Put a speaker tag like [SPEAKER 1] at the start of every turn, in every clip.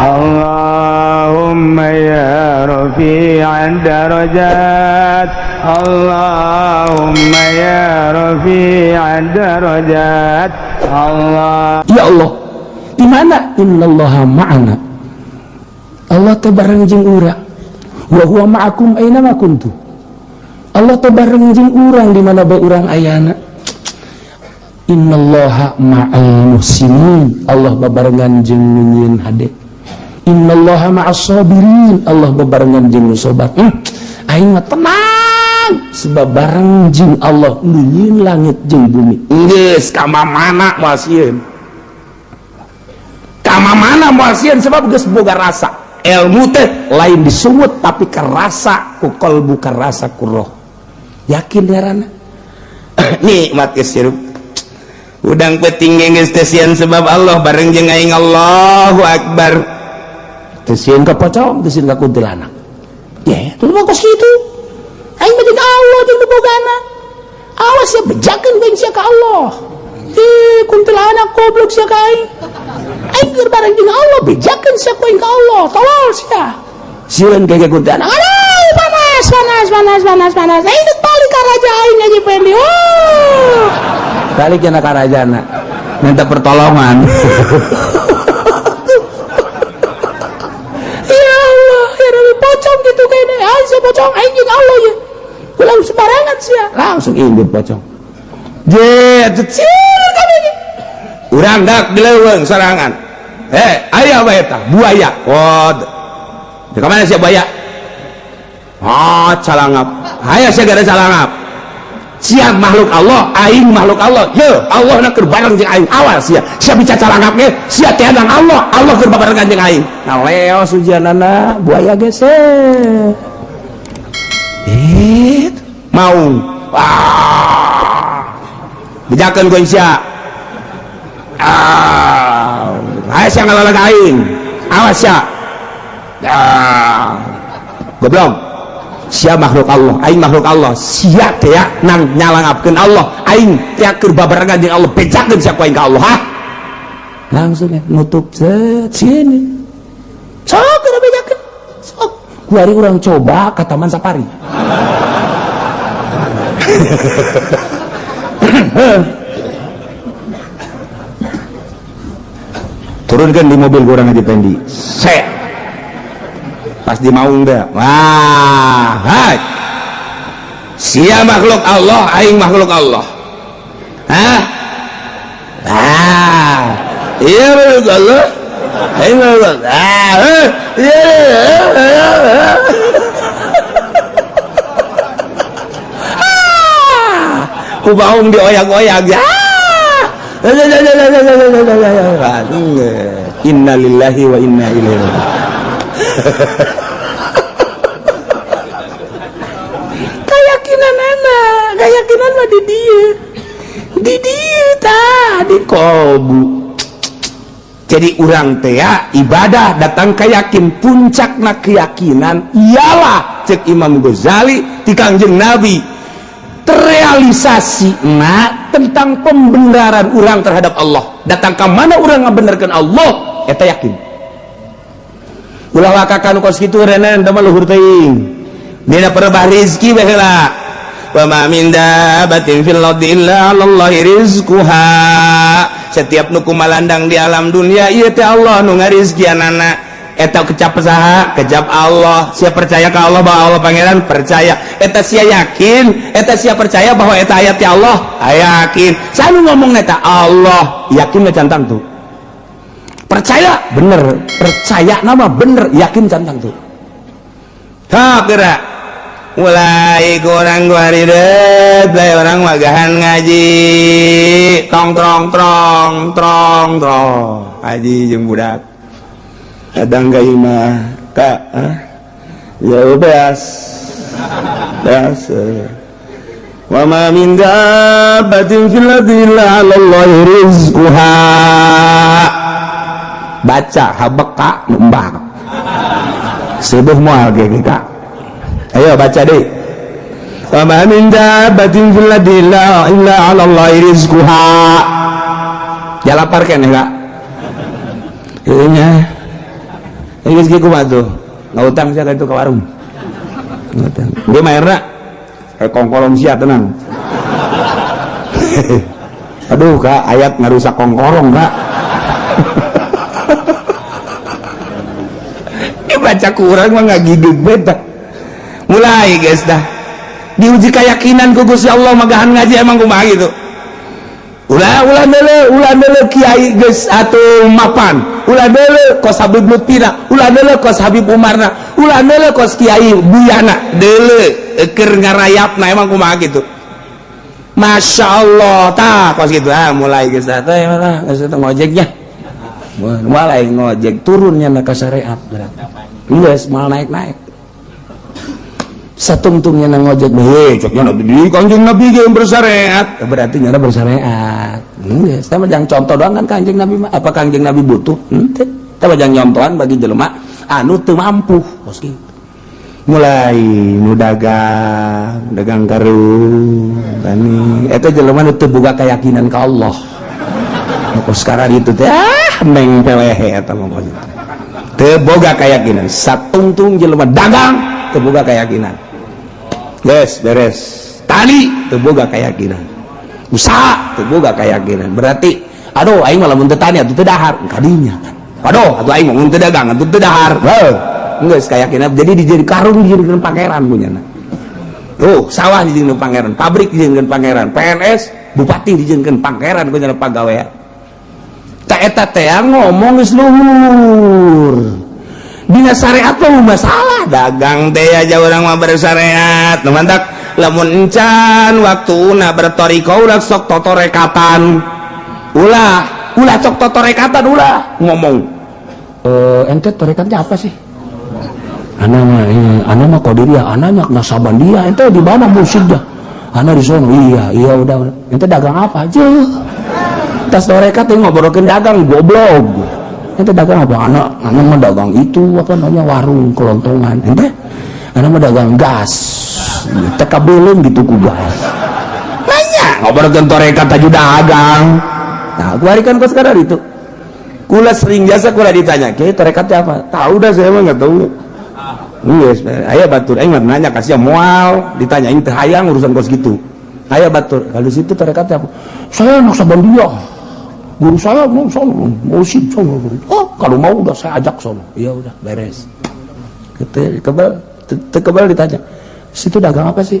[SPEAKER 1] Allahumma ya rafi'ad darajat, Allahumma ya rafi'ad darajat. Allah
[SPEAKER 2] ya Allah, di mana innallaha ma'ana, Allah teh bareng jeung urang, wa huwa ma'akum aina ma kuntum, Allah teh bareng jeung urang di mana bae urang ayana. Innallaha ma'al muhsinin, Allah babarengan jeung nu nyieun hade. Innallaha ma'as sabirin, Allah babarengan jeung nu sabar. Aing mah tenang sebab bareng jeung Allah nu nyieun langit jeung bumi. Geus ka mana moal sieun, ka mana moal sieun, sebab geus boga rasa. Ilmu teh lain disungut tapi kerasa ku kalbu, kerasa ku roh. Yakin ngaranna.
[SPEAKER 3] Nikmat geus hirup. Udang peting geus teu sieun sebab Allah bareng jeung aing. Allahu akbar.
[SPEAKER 2] Teu sieun ka pocong, teu sieun ka kuntilanak. Ya, itu mah kos kitu. Aing mah jeung Allah jeung bobogana. Awas ya bejakeun bae sia ka Allah. Ih, kuntilanak goblok sia ka aing. Aing keur bareng jeung Allah, bejakeun sia ku aing ka Allah. Tolol sia. Sieun ka kuntilanak. Aduh, panas, panas, panas, panas, panas. Aing balik ka raja aing aja Pendi. Oh. Balik ka karajana minta pertolongan. Ya Allah, ya Rabbi, pocong gitu kayaknya. Aing sia pocong, aing jeung Allah ya. Ulah sembarangan sia. Langsung indit pocong.
[SPEAKER 3] Je, cecil kami. Urang dak di leuweung sorangan. Aya bae eta buaya. Oh. Di mana sia buaya? Ah, calangap. Aya sia gara calangap. Sia makhluk Allah, aing makhluk Allah. Ye, Allah na keur bareng jeung aing. Awas sia. Sia bicara calangap ge, sia teh Allah, Allah keur babarengan jeung aing.
[SPEAKER 2] Nah, leos ujianana buaya geser.
[SPEAKER 3] Mau. Ah. Bejakeun ku sia. Ah. Aya sia ngalalag aing. Awas sia. Ah. Goblok. Sia makhluk Allah, aing makhluk Allah. Sia teh nang nyalangapkeun Allah, aing teh keur babarengan jeung Allah, bejakeun sia ku aing ka Allah, hah?
[SPEAKER 2] Langsung ya nutup set sini. Sok keur bejakeun. Sok. Kuari urang coba ka Taman Safari.
[SPEAKER 3] Turunkan di mobil kurang aja Pendi. Set. Pas di maung dah. Wah, hai. Sia makhluk Allah, aing makhluk Allah. Hah? Ah. Iya makhluk Allah. Aing makhluk. Ah, iya. Ku baung dioyak-oyak. Ya. Innalillahi wa inna ilaihi raji'un.
[SPEAKER 2] Keyakinan anak, keyakinan mah di dia, di dia tah, di kolbu.
[SPEAKER 3] Jadi urang teh ibadah datang keyakin, puncakna keyakinan ialah cek Imam Ghazali ti Kangjeng Nabi
[SPEAKER 2] terrealisasi na tentang pembenaran urang terhadap Allah. Datang ke mana urang ngabenerkeun Allah, eta yakin.
[SPEAKER 3] Ulah wakakan kos kitu renen teh mah luhur teuing. Dina perebah rizki baheula. Wa ma min dabatin fil ardi illa 'alallahi rizquha. Setiap nu kumalandang di alam dunia ieu teh Allah nu ngarizkianana. Eta kecap saha? Kecap Allah. Sia percaya ka Allah bahwa Allah pangeran? Percaya. Eta sia yakin, eta sia percaya bahwa eta ayat ya Allah? Yakin. Sanu ngomong eta Allah, yakin mah cantang tuh.
[SPEAKER 2] Percaya bener, percaya nama bener, yakin cantang tuh.
[SPEAKER 3] Ha gerak. Mulai kurang gua ridet, mulai orang magahan ngaji, tong trong trong trong trong, ngaji jeung budak. Kadang ka imah ka, ya beas, beas. Wa ma min dabbatin fil ardi illa 'ala Allahi rizquha. Baca habeka numbak. Sebuh moal ge ka. Ayo baca deh. Wa ma min dabbatin fil ardi illa 'ala Allahi rizquha. Ya lapar keneh kak. Ieu nya. Geus kieu kumaha tuh? Ngutang sia ka itu ke warung. Ngutang. Dia mayarna kongkolong sia tenang. Aduh kak, ayat ngarusak kongkorong kak. Baca kurang mah ngagigig beta. Mulai guys dah. Diuji keyakinan ku Gusti Allah magahan ngaji emang kumaha gitu. Ulah ulah deuleu, ulah deuleu kiai geus atuh mapan. Ulah deuleu kos Habib Lutfina, ulah deuleu kos Habib Umarna, ulah deuleu kos Kiai Buyana. Deuleu keur ngarayapna emang kumaha gitu. Masya Allah, tah kos gitu ah mulai geus dah teh mah geus teh ngojeknya. Mulai ngojek turunnya na ka syariat berarti. Geus mal naik-naik. Satungtungnya na ngojek heh ceknya nabi di Kanjeng Nabi ge bersyariat. Berarti nyana bersyariat. Geus teh mah jang contoh doang kan Kanjeng Nabi mah. Apa Kanjeng Nabi butuh? Henteu. Teh mah jang nyontohan bagi jelema anu teu mampu kos kitu. Mulai nu dagang, dagang karung, tani. Eta jelema nu teu boga keyakinan ka Allah. Nu kos sekarang itu teh ah meng pelehe eta mah kos itu. Teu boga keyakinan. Satungtung jelema dagang teu boga keyakinan. Geus beres. Tani teu boga keyakinan. Usaha teu boga keyakinan. Berarti aduh aing mah lamun teu tani atuh teu dahar kadinya kan. Aduh atuh aing mah mun teu dagang atuh teu dahar. Heuh. Geus keyakinan jadi dijadi karung dijadikeun pangeran punyana. Tuh sawah dijadikeun pangeran, pabrik dijadikeun pangeran, PNS bupati dijadikeun pangeran punyana pagawean. Ta eta teh ngomong geus luhur. Dina syariat mah masalah dagang teh aja urang mah bersyariat. Nu mantak lamun encan waktuna bertoriko ulah sok totorekatan. Ulah, ulah sok totorekatan ulah ngomong.
[SPEAKER 2] Ente torekatnya apa sih? Ana mah ana mah qadiriyah, ana mah nasabandiyah, ente di mana mursyidnya? Ana di sono. Iya, iya udah. Ente dagang apa aja? Tas torekat yang ngobrolkeun dagang goblok. Ente dagang apa? Ana ana mah dagang itu apa namanya warung kelontongan. Ente ana mah dagang gas. Teka belum gitu ku gas.
[SPEAKER 3] Nanya ngobrolkeun torekat aju dagang. Nah, kuari kan kok sekarang itu. Kula sering jasa kula ditanya, "Kiai torekatnya apa?" Tahu dah saya mah enggak tahu. Geus, aya batur aing mah nanya kasih moal, ditanya aing teu hayang urusan kos gitu. Aya batur, kalau situ torekatnya apa?
[SPEAKER 2] Saya Naqsyabandiyah. Guru saya mau sono, mau sih sono. Oh, kalau mau udah saya ajak sono.
[SPEAKER 3] Iya udah beres. Kebal, kebal ditanya.
[SPEAKER 2] Situ dagang apa sih?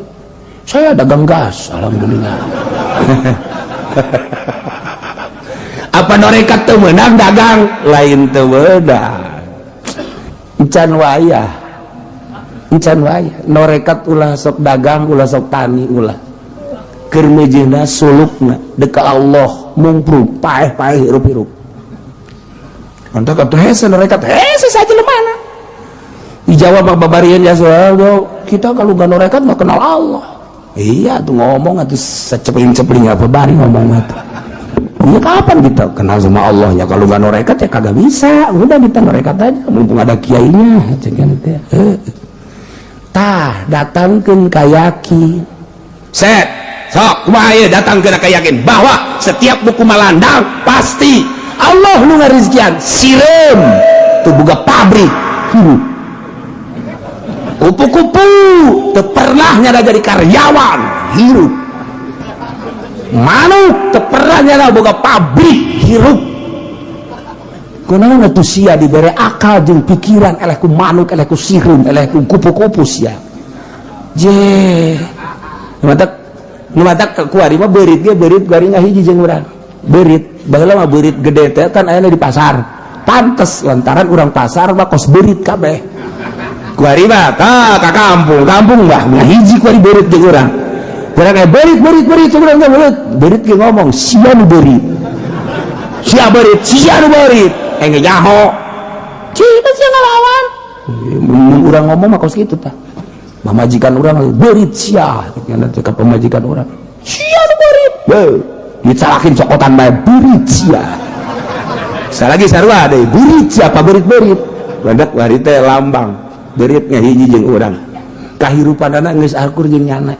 [SPEAKER 2] Saya dagang gas, alhamdulillah.
[SPEAKER 3] Apa norekat teu meunang dagang? Lain teu meunang. Encan wayah. Encan wayah. Norekat ulah sok dagang, ulah sok tani, ulah. Keur meujeuhna sulukna deka Allah mungprung paeh-paeh hirup-hirup. Mantap atuh hese norekat hese saja lemana. Dijawab mah babarian ya soal kita kalau gak norekat nggak kenal Allah. Iya tuh ngomong atuh secepling-cepling apa bari ngomong atuh. Ya kapan kita kenal sama Allah ya kalau nggak norekat ya kagak bisa. Udah kita norekat aja mumpung ada kiainya cekan teh. Tah datangkeun ka yakin. Set sok kumaha ieu datangkeun ka yakin bahwa setiap buku malandang pasti Allah nu ngarizkian sireum tuh boga pabrik hirup. Kupu-kupu teu pernah nyada jadi karyawan hirup. Manuk teu pernah nyada boga pabrik hirup.
[SPEAKER 2] Kunaon atuh sia dibere akal jeung pikiran eleh ku manuk, eleh ku sireum, eleh ku kupu-kupu sia.
[SPEAKER 3] Je. Nu matak kuari mah beurit ge beurit kuari ngahiji jeung urang. Beurit, baheula mah beurit gede teh kan aya di pasar. Pantes lantaran urang pasar mah kos beurit kabeh. Kuari mah tah ka kampung, kampung mah ngahiji kuari beurit jeung urang. Urang kayak beurit beurit beurit urang teh beurit. Beurit ge ngomong sia nu beurit. Sia beurit, sia nu beurit. Engge nyaho.
[SPEAKER 2] Cina sia ngalawan. Mun urang ngomong mah kos kitu tah. Pamajikan urang beurit sia, cenah teh ka pamajikan urang. Sia nu beurit.
[SPEAKER 3] Beuh, dicalakin cokotan bae beurit sia. Salagi sarua deui beurit sia apa beurit-beurit. Badak wari teh lambang. Beurit ngahiji jeung urang. Kahirupanana geus akur jeung nyana.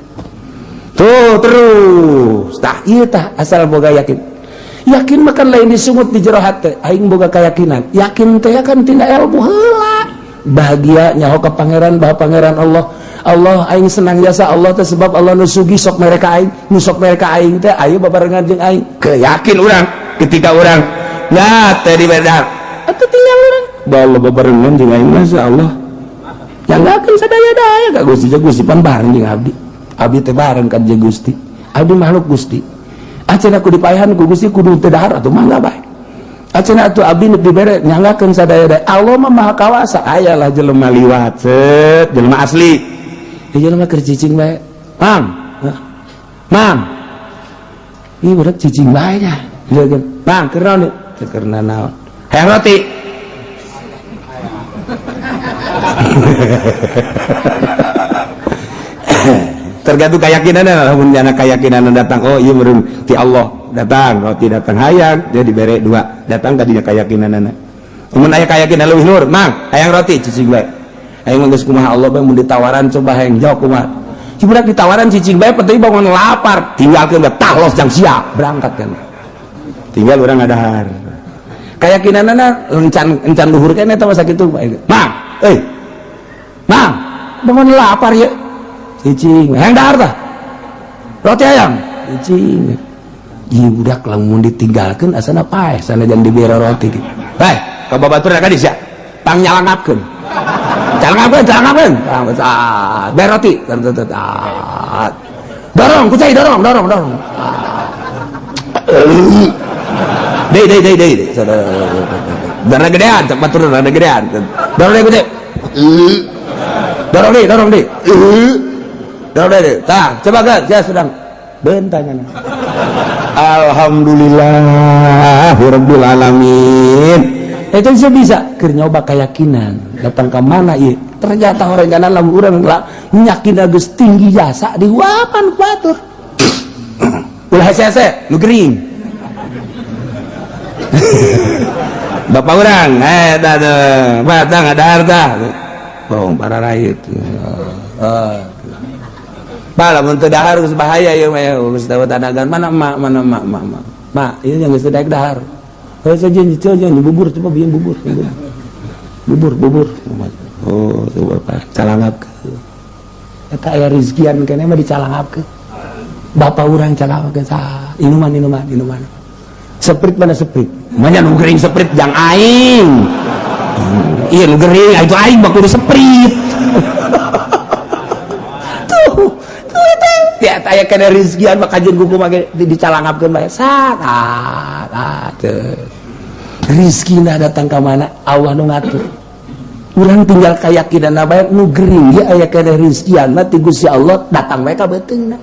[SPEAKER 3] Tuh terus. Tah ieu tah asal boga yakin.
[SPEAKER 2] Yakin mah kan lain disungut di jero hate, aing boga keyakinan. Yakin teh kan tina ilmu heula. Bahagia nyaho ka pangeran bahwa pangeran Allah. Allah aing senang jasa Allah teh sebab Allah nu sugih sok mere ka aing, nu sok mere ka aing teh ayo babarengan jeung aing.
[SPEAKER 3] Keyakin urang ketika urang ya teh dibedar.
[SPEAKER 2] Atuh tinggal urang.
[SPEAKER 3] Bahwa Allah babarengan jeung aing mah Allah.
[SPEAKER 2] Yang akan sadaya-daya ka Gusti, Gusti pan bareng jeung abdi. Abdi teh bareng ka jeung Gusti. Abdi makhluk Gusti. Acan aku dipaehan ku Gusti kudu teu dahar atuh mangga bae. Acan atuh abdi nu dibere nyanggakeun sadaya-daya. Allah mah maha kawasa.
[SPEAKER 3] Aya lah jelema liwat set, jelema asli.
[SPEAKER 2] Ieu jelema keur cicing bae. Mang. Mang. Ieu budak cicing bae nya.
[SPEAKER 3] Mang keur naon? Keur naon? Hayang roti. Tergantung keyakinan lah, mun jana keyakinan datang, oh iya meureun ti Allah datang, roti datang hayang, dia dibere dua, datang tadinya keyakinanana. Mun aya keyakinan leuwih luhur, mang hayang roti cicing bae. Hayang mah geus kumaha Allah bae mun ditawaran coba hayang jauh kumaha.
[SPEAKER 2] Si budak ditawaran cicing bae penting bangun lapar, tinggalkeun bae tah los jang siap berangkat kan.
[SPEAKER 3] Tinggal urang ngadahar.
[SPEAKER 2] Keyakinanana encan encan luhur keneh eta mah sakitu bae. Mang, euy. Mang, bangun lapar ye. Cicing, hayang dahar tah. Roti ayam, cicing. Ieu budak lamun ditinggalkeun asana paeh sanajan dibere roti ge.
[SPEAKER 3] Bae, ka babatur ka sia. Tang nyalangapkeun.
[SPEAKER 2] Calangapkeun, calangapkeun. Ah, bere roti. Dorong, kucai dorong, dorong, dorong.
[SPEAKER 3] Deui, deui, deui, deui. Darah gedean, cek batur rada gedean. Dorong deui kucai.
[SPEAKER 2] Dorong deui, dorong deui. Dorong deui. Tah, coba geus, ya sedang. Bentangana.
[SPEAKER 3] Alhamdulillahirabbil alamin.
[SPEAKER 2] Itu bisa bisa keur nyoba keyakinan datang ke mana ieu ternyata orang kanan lamun urang lah yakin geus tinggi jasa dihuapan ku batur
[SPEAKER 3] ulah hese-hese nu gering. Bapak urang eta teh batang ngadahar tah bohong para rakyat. Bah lamun teu dahar geus bahaya ieu mah geus tanagan mana emak mana emak emak emak.
[SPEAKER 2] Mak ieu yang geus teu daek dahar. Heuh saja jangan bubur coba bieu bubur bubur bubur.
[SPEAKER 3] Oh coba Pak calangapkeun.
[SPEAKER 2] Eta aya rizkian keneh mah dicalangapkeun. Bapak urang calangapkeun sah inuman inuman inuman. Seprit mana seprit?
[SPEAKER 3] Manya nu gering seprit jang aing. Iya nu gering itu aing mah kudu seprit.
[SPEAKER 2] Tuh tuh eta ya aya kana rizkian mah kajeun kuku mah dicalangapkeun bae. Sat ah teu. Rizkina datang ka mana Allah nu ngatur. Urang tinggal kayakinan bae nu gering ge aya kana rizkian mah ti Gusti Allah datang bae ka beuteungna.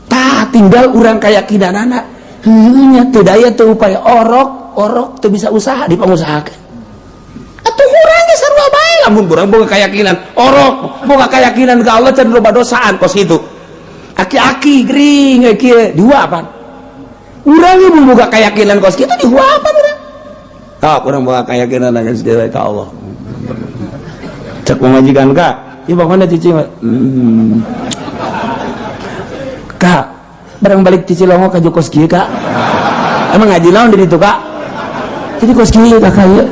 [SPEAKER 2] Tah tinggal urang kayakinanana. Heueuh nya teu daya teu upaya orok orok teu bisa usaha dipangusahakeun. Atuh urang ge sarua bae
[SPEAKER 3] lamun urang boga keyakinan orok boga keyakinan ka Allah can loba dosaan kos kitu.
[SPEAKER 2] Aki-aki gering we kieu dihuapan. Urang ge mun boga keyakinan kos kitu dihuapan urang.
[SPEAKER 3] Tah urang boga keyakinan geus dewe ka Allah. Cek pamajikan ka,
[SPEAKER 2] ieu bangunna cicing. Kak, barang balik ti Cilongo ka kos kieu kak. Emang ngaji naon di ditu kak? Jadi kos kieu kakak ieu.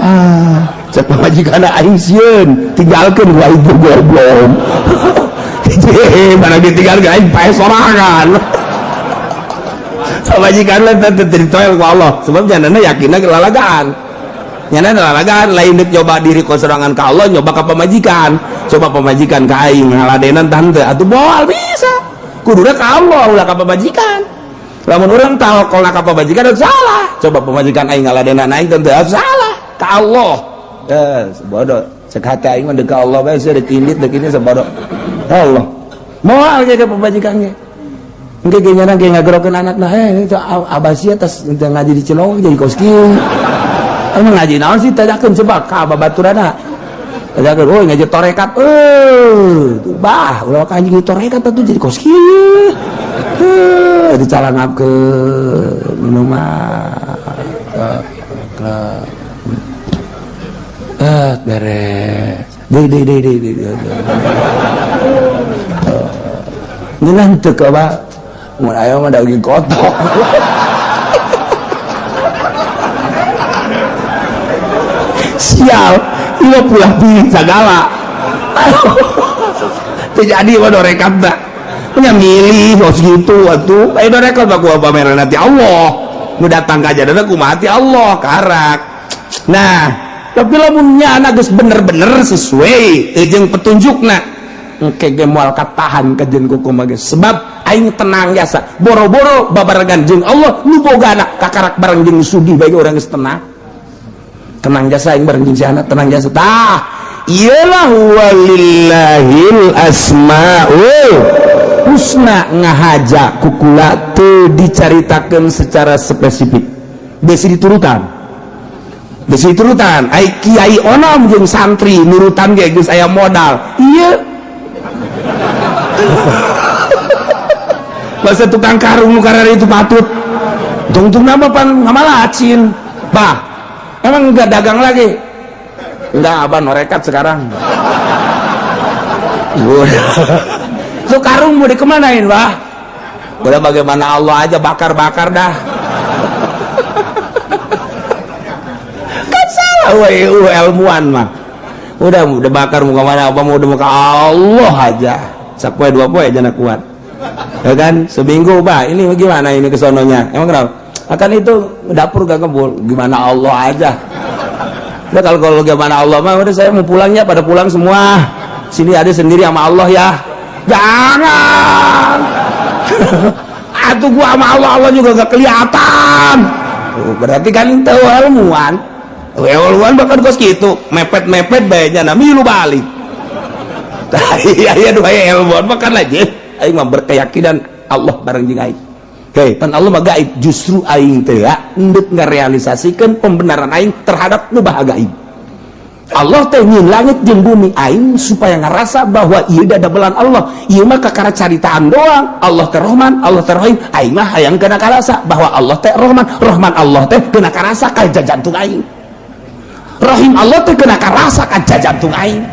[SPEAKER 2] Ah,
[SPEAKER 3] cek pamajikan aing sieun, tinggalkeun gua ibu goblok. Mana ditinggalkeun aing pae sorangan. Pamajikan lah teh ditoel ku Allah, sebab janana yakinna kelalagaan. Nyana lalagaan lain deuk nyoba diri ku sorangan ka Allah, nyoba ka pamajikan. Coba pamajikan ka aing ngaladenan tah henteu atuh moal bisa. Kuduna ka Allah ulah ka pamajikan. Lamun urang tawakal ka pamajikan salah. Coba pamajikan aing ngaladenan aing teh salah ka Allah. Bodoh. Cek hati aing mah deuk ka Allah bae sia deuk indit deuk ini sabodoh. Allah.
[SPEAKER 2] Moal ge ka pamajikan ge. Engke ge nyana ge ngagerokeun anakna, itu abah sia tas ngaji di Cilongok jadi kos kieu. Emang ngaji naon sih tanyakeun coba ka babaturana. Tanyakeun, oh ngaji torekat. Bah, ulah ka anjing torekat atuh jadi kos kieu. Dicalangapkeun minuman. Beres. Deui deui deui deui. Ngeunah teu ka bah. Mun aya mah daging kotok.
[SPEAKER 3] Sial, ieu pulah pilih sagala. Teu jadi mah dorekat dah. Nya milih kos gitu atuh. Aya dorekat mah kumaha pameran ti Allah. Nu datang ka jadana kumaha ti Allah karak. Nah, tapi lamun nyana geus bener-bener sesuai jeung petunjukna, engke ge moal katahan kajeun kumaha ge, sebab aing tenang jasa boro-boro babarengan jeung Allah nu bogana kakarak bareng jeung sugih bae urang geus tenang. Tenang jasa aing bareng jeung si anak tenang jasa. Tah, iyalah walillahil asmaul husna ngahaja kukula teu dicaritakeun secara spesifik. Besi diturutan. Besi diturutan. Ai kiai onom jeung santri nurutan ge geus aya modal. Ieu bahasa tukang karung nu karari itu patut. Tungtung nama pan ngamalacin. Bah, emang enggak dagang lagi? Enggak, abah norekat sekarang. Udah. Tuh karung mau dikemanain, bah? Udah bagaimana Allah aja, bakar-bakar dah. Kan salah weh, ilmuwan mah. Udah bakar mau kemana, apa mau udah muka Allah aja. Sapoe dua poe jangan kuat. Ya kan, seminggu bah, ini gimana ini kesononya? Emang kenapa? Akan itu dapur gak kebul, gimana Allah aja. Udah kalau gimana Allah mah udah saya mau pulangnya, pada pulang semua. Sini ada sendiri sama Allah ya. Jangan. Atuh gua sama Allah, Allah juga gak kelihatan. Oh, berarti kan tahu ilmuwan. Ilmuwan bahkan kos gitu, mepet-mepet bae nya milu balik. Iya iya dua ilmuwan bahkan aja aing mah berkeyakinan Allah bareng jeung aing. Hei, pan Allah mah gaib, justru aing teh endek ngarealisasikeun pembenaran aing terhadap nu baha gaib. Allah teh nyin langit jeung bumi aing supaya ngarasa bahwa ieu dadabelan Allah. Ieu mah kakara caritaan doang. Allah teh Rahman, Allah teh Rahim. Aing mah hayang kana karasa bahwa Allah teh Rahman, Rahman Allah teh kena karasa ka jantung aing. Rahim Allah teh kena karasa ka jantung aing.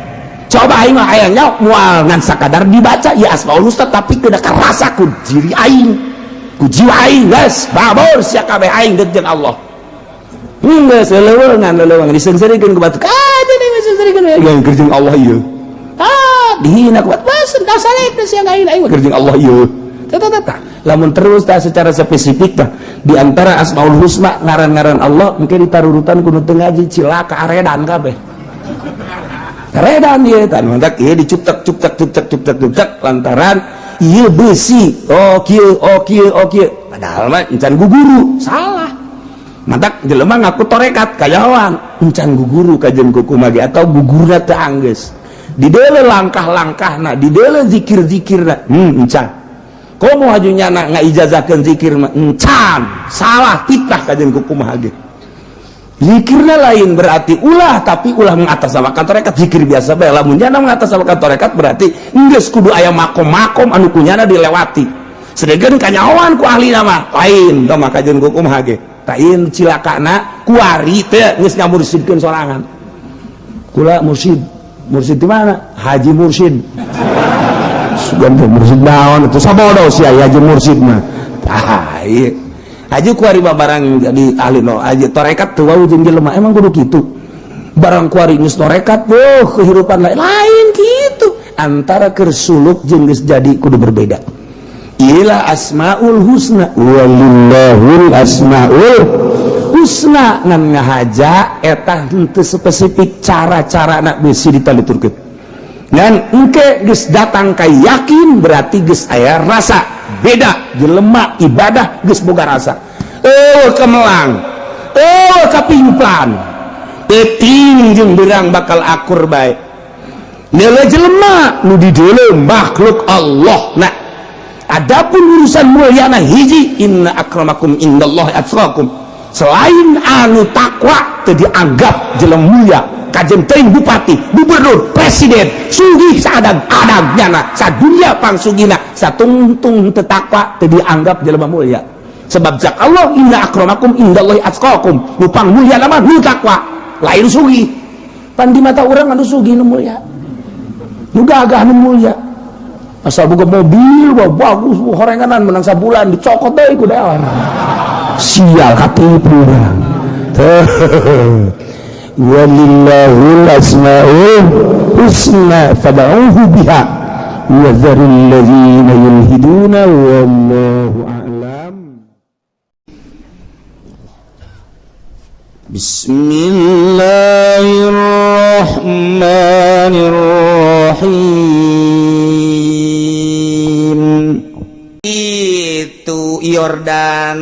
[SPEAKER 3] Coba aing mah hayangnya moal ngan sakadar dibaca ya Asmaul Husna, tapi kena karasa ku diri aing, ku jiwa aing. Geus babor sia kabeh aing deuk jeung Allah. Geus leuweungan leuweungan diseungseurikeun ku batu. Ah deui diseungseurikeun yang keur jeung Allah ieu. Ah dihina ku batu. Bas kasalek sia aing aing mah keur jeung Allah ieu. Tah tah tah. Lamun terus tah secara spesifik tah di antara Asmaul Husna ngaran-ngaran Allah mungkin ditarurutan ku nu teu ngaji cilaka aredan kabeh. Aredan ieu tah mantak ieu dicuptek cuptek cuptek cuptek cuptek lantaran ieu besi. Oh kieu, oh kieu, oh kieu. Padahal mah encan guguru, salah. Mantak jelema ngaku torekat kayawan, encan guguru kajen kuku mage atau gugurna teu anggeus. Dideule langkah-langkahna, dideule zikir-zikirna, encan. Komo haju nyana ngaijazakeun zikir mah encan, salah fitnah kajen kuku mage. Zikirna lain berarti ulah, tapi ulah mengatasnamakan torekat, zikir biasa bae. Lamun nyana mengatasnamakan torekat berarti geus kudu aya makom-makom anu kunyana dilewati. Sedengkeun kanyawan ku ahli nama lain tah mah kajen kuku mage. Lain cilakana kuari teh geus ngamursidkeun sorangan. Kula mursid, mursid di mana? Haji Mursid. Sugan teh mursid naon atuh sabodo sia haji mursid mah. Tah ieu. Haji kuari mah barang jadi ahli no haji torekat teu wau jeung jelema emang kudu kitu. Barang kuari geus torekat, weuh kehidupan lain lain kitu. Antara keur suluk jeung geus jadi kudu berbeda. Ila Asmaul Husna walillahul Asmaul Husna ngan ngahaja eta henteu spesifik cara-cara nak bisi ditaliturkeun. Ngan engke geus datang ka yakin berarti geus aya rasa beda jelema ibadah geus boga rasa. Eueuh kemelang, eueuh kapimplan, peuting jeung beurang bakal akur bae. Neuleuh jelema nu dideuleu makhluk Allah. Nah, adapun urusan mulyana hiji inna akramakum indallahi atqakum. Selain anu takwa teu dianggap jelema mulia, kajen teuing bupati, gubernur, presiden, sugih saadang-adang nyana, sadunya pangsugina, satungtung teu takwa teu dianggap jelema mulia. Sebab jak Allah inna akramakum indallahi atqakum, nu pang mulia mah nu takwa, lain sugih. Pan di mata urang anu sugih nu mulia. Nu gagah nu mulia. Asal boga mobil, wah bagus, wah horenganan menang sabulan dicokot deui ku daerah. Sial katipu urang.
[SPEAKER 2] Walillahil asmaul husna fad'uhu biha wa dzaril ladzina yulhiduna wallahu a'lam.
[SPEAKER 3] Bismillahirrahmanirrahim. Itu Yordan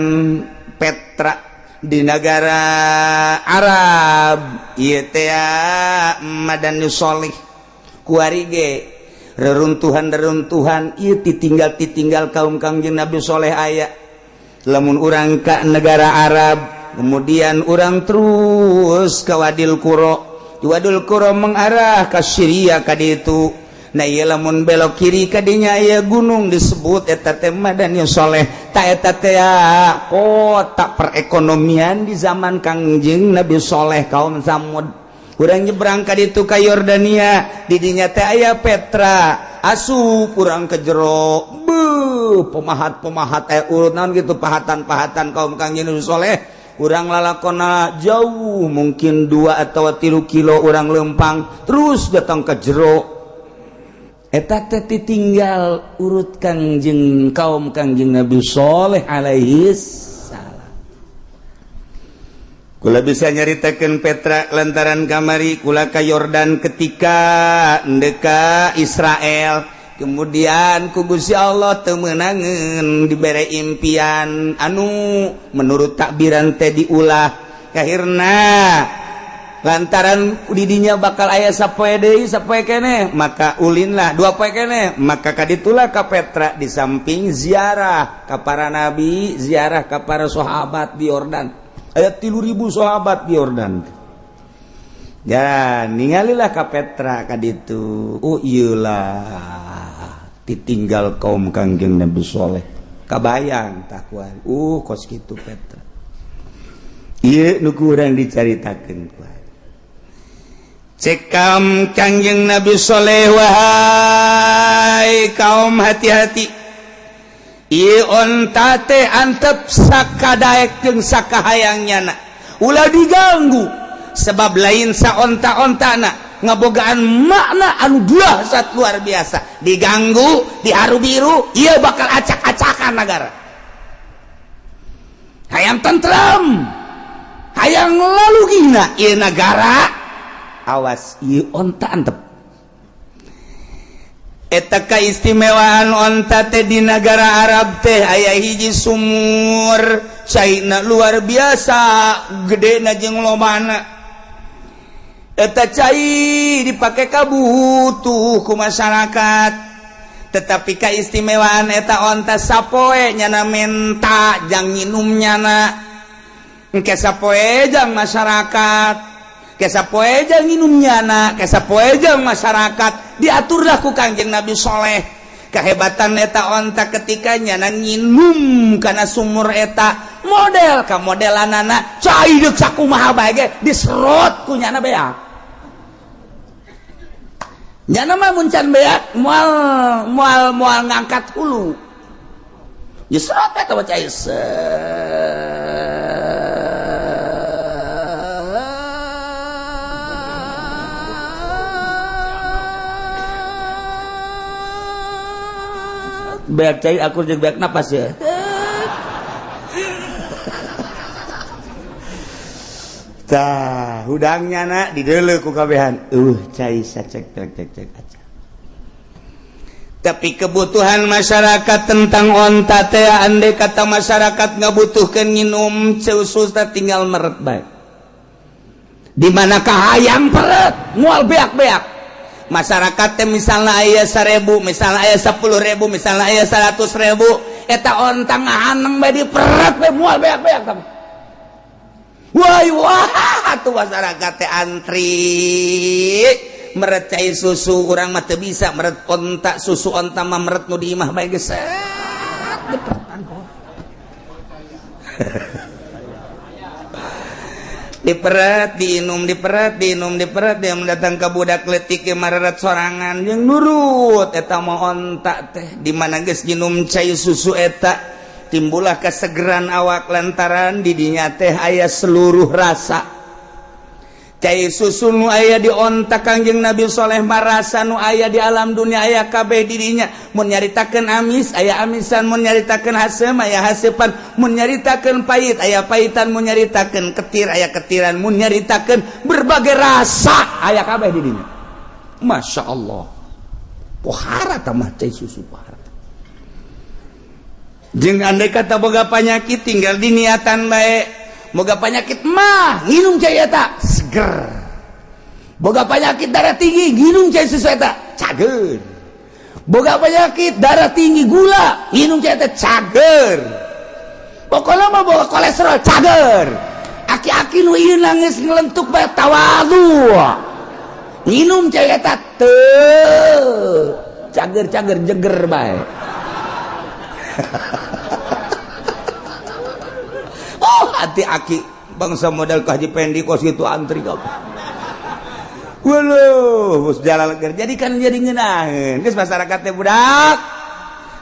[SPEAKER 3] Petra di negara Arab ieu teh Madani Solih kuari ge reruntuhan-reruntuhan ieu ditinggal-ditinggal kaum Kangjeng Nabi Soleh aya. Lamun urang ka negara Arab kemudian urang terus ke Wadil Qura, Wadil Qura mengarah ke Syria ka ditu. Nah ieu lamun belok kiri ka dinya aya gunung disebut eta teh Madani Soleh. Ta eta teh kota perekonomian di zaman Kangjeng Nabi Soleh kaum Samud. Urang nyebrang ka ditu ka Yordania, di dinya teh aya Petra. Asup urang ke jero, beuh pemahat-pemahat urut naon gitu pahatan-pahatan kaum Kangjeng Nabi Soleh. Urang lalakona jauh mungkin 2 atau 3 kilo urang lempang terus datang ke jero. Eta teh ditinggal urut Kangjeng kaum Kangjeng Nabi Soleh alaihi salam. Kula bisa nyaritakeun Petra lantaran kamari kula ka Yordan ketika ndeka Israel, kemudian ku Gusti Allah teu meunangeun dibere impian anu menurut takbiran teh diulah kahirna lantaran didinya bakal aya sapoe deui sapoe keneh maka ulinlah 2 poe keneh maka kaditulah ka Petra di samping ziarah ka para nabi, ziarah ka para sahabat di Yordan. Aya 3.000 sahabat di Yordan. Ya ningalilah ka Petra kaditu. Oh iyalah ditinggal kaum Kangjeng Nabi Soleh. Kabayang takuan. Kos kitu Petra. Ieu nu kurang dicaritakeun kuari. Cekam Kangjeng Nabi Soleh, wahai kaum hati-hati. Ieu onta teh antep sakadaek jeung sakahayang nyana. Ulah diganggu sebab lain saonta-ontana ngabogaan makna anu dahsyat luar biasa. Diganggu, diharu biru, ieu bakal acak-acakan negara. Hayang tentrem, hayang lalu gina ieu nagara, awas ieu onta antep. Eta kaistimewaan onta teh di negara Arab teh aya hiji sumur caina luar biasa gedena jeung lobana. Eta cai dipake kabutuh ku masyarakat. Tetapi kaistimewaan eta onta sapoe nyana menta jang nginum nyana. Engke sapoe jang masyarakat, ke sapoe jang nginum nyana, ke sapoe jang masyarakat. Diaturlah ku Kangjeng Nabi Soleh. Kehebatan eta onta ketika nyana nginum kana sumur eta model ka modelanana cai deuk sakumaha bae ge diserot ku nyana beak. Nyana mah mun can beak moal moal moal ngangkat hulu. Diserot eta mah cai beak cai aku jeung beak napas ya. Tah, hudangnya na dideuleu ku kabehan. Cai sacek cek cek cek aja. Tapi kebutuhan masyarakat tentang onta teh andai kata masyarakat ngabutuhkeun nginum susu tinggal meret bae. Di mana kahayang peret, moal beak-beak. Masyarakat teh misalnya aya 1.000, misalnya aya 10.000, misalnya aya 100.000, eta onta ngahaneng bae diperet bae moal beak-beak. Wah, wah, tuh masyarakat teh antri meret cai susu, urang mah teu bisa meret onta, susu onta mah meret nu di imah bae geus diperetan. Diperet, diinum, diperet, diinum, diperet, dia datang ke budak letik mareret sorangan yang nurut eta mah onta teh di mana geus nginum cai susu eta timbullah kesegeran awak lantaran didinya teh aya seluruh rasa. Cai susu nu aya di onta Kangjeng Nabi Soleh marasa nu aya di alam dunia aya kabeh dirinya. Mun nyaritakeun amis aya amisan, mun nyaritakeun haseum aya haseupan, mun nyaritakeun pahit aya pahitan, mun nyaritakeun ketir aya ketiran, mun nyaritakeun berbagai rasa aya kabeh dirinya. Masya Allah, pohara tamah cai susu pohara. Jeung andai kata boga panyakit tinggal diniatan bae. Boga penyakit mah nginum cai eta seger, boga penyakit darah tinggi nginum cai susu eta cager, boga penyakit darah tinggi gula nginum cai eta cager, pokoknya mah boga kolesterol cager. Aki-aki nu ieu nangis ngelentuk bae tawadu nginum cai eta teu cager-cager jeger bae. Oh, hati aki bangsa modal ke Haji Pendi kos gitu antri kau. Waduh, bos jalan kerja jadi kan jadi ngeunaheun. Geus masyarakat teh budak.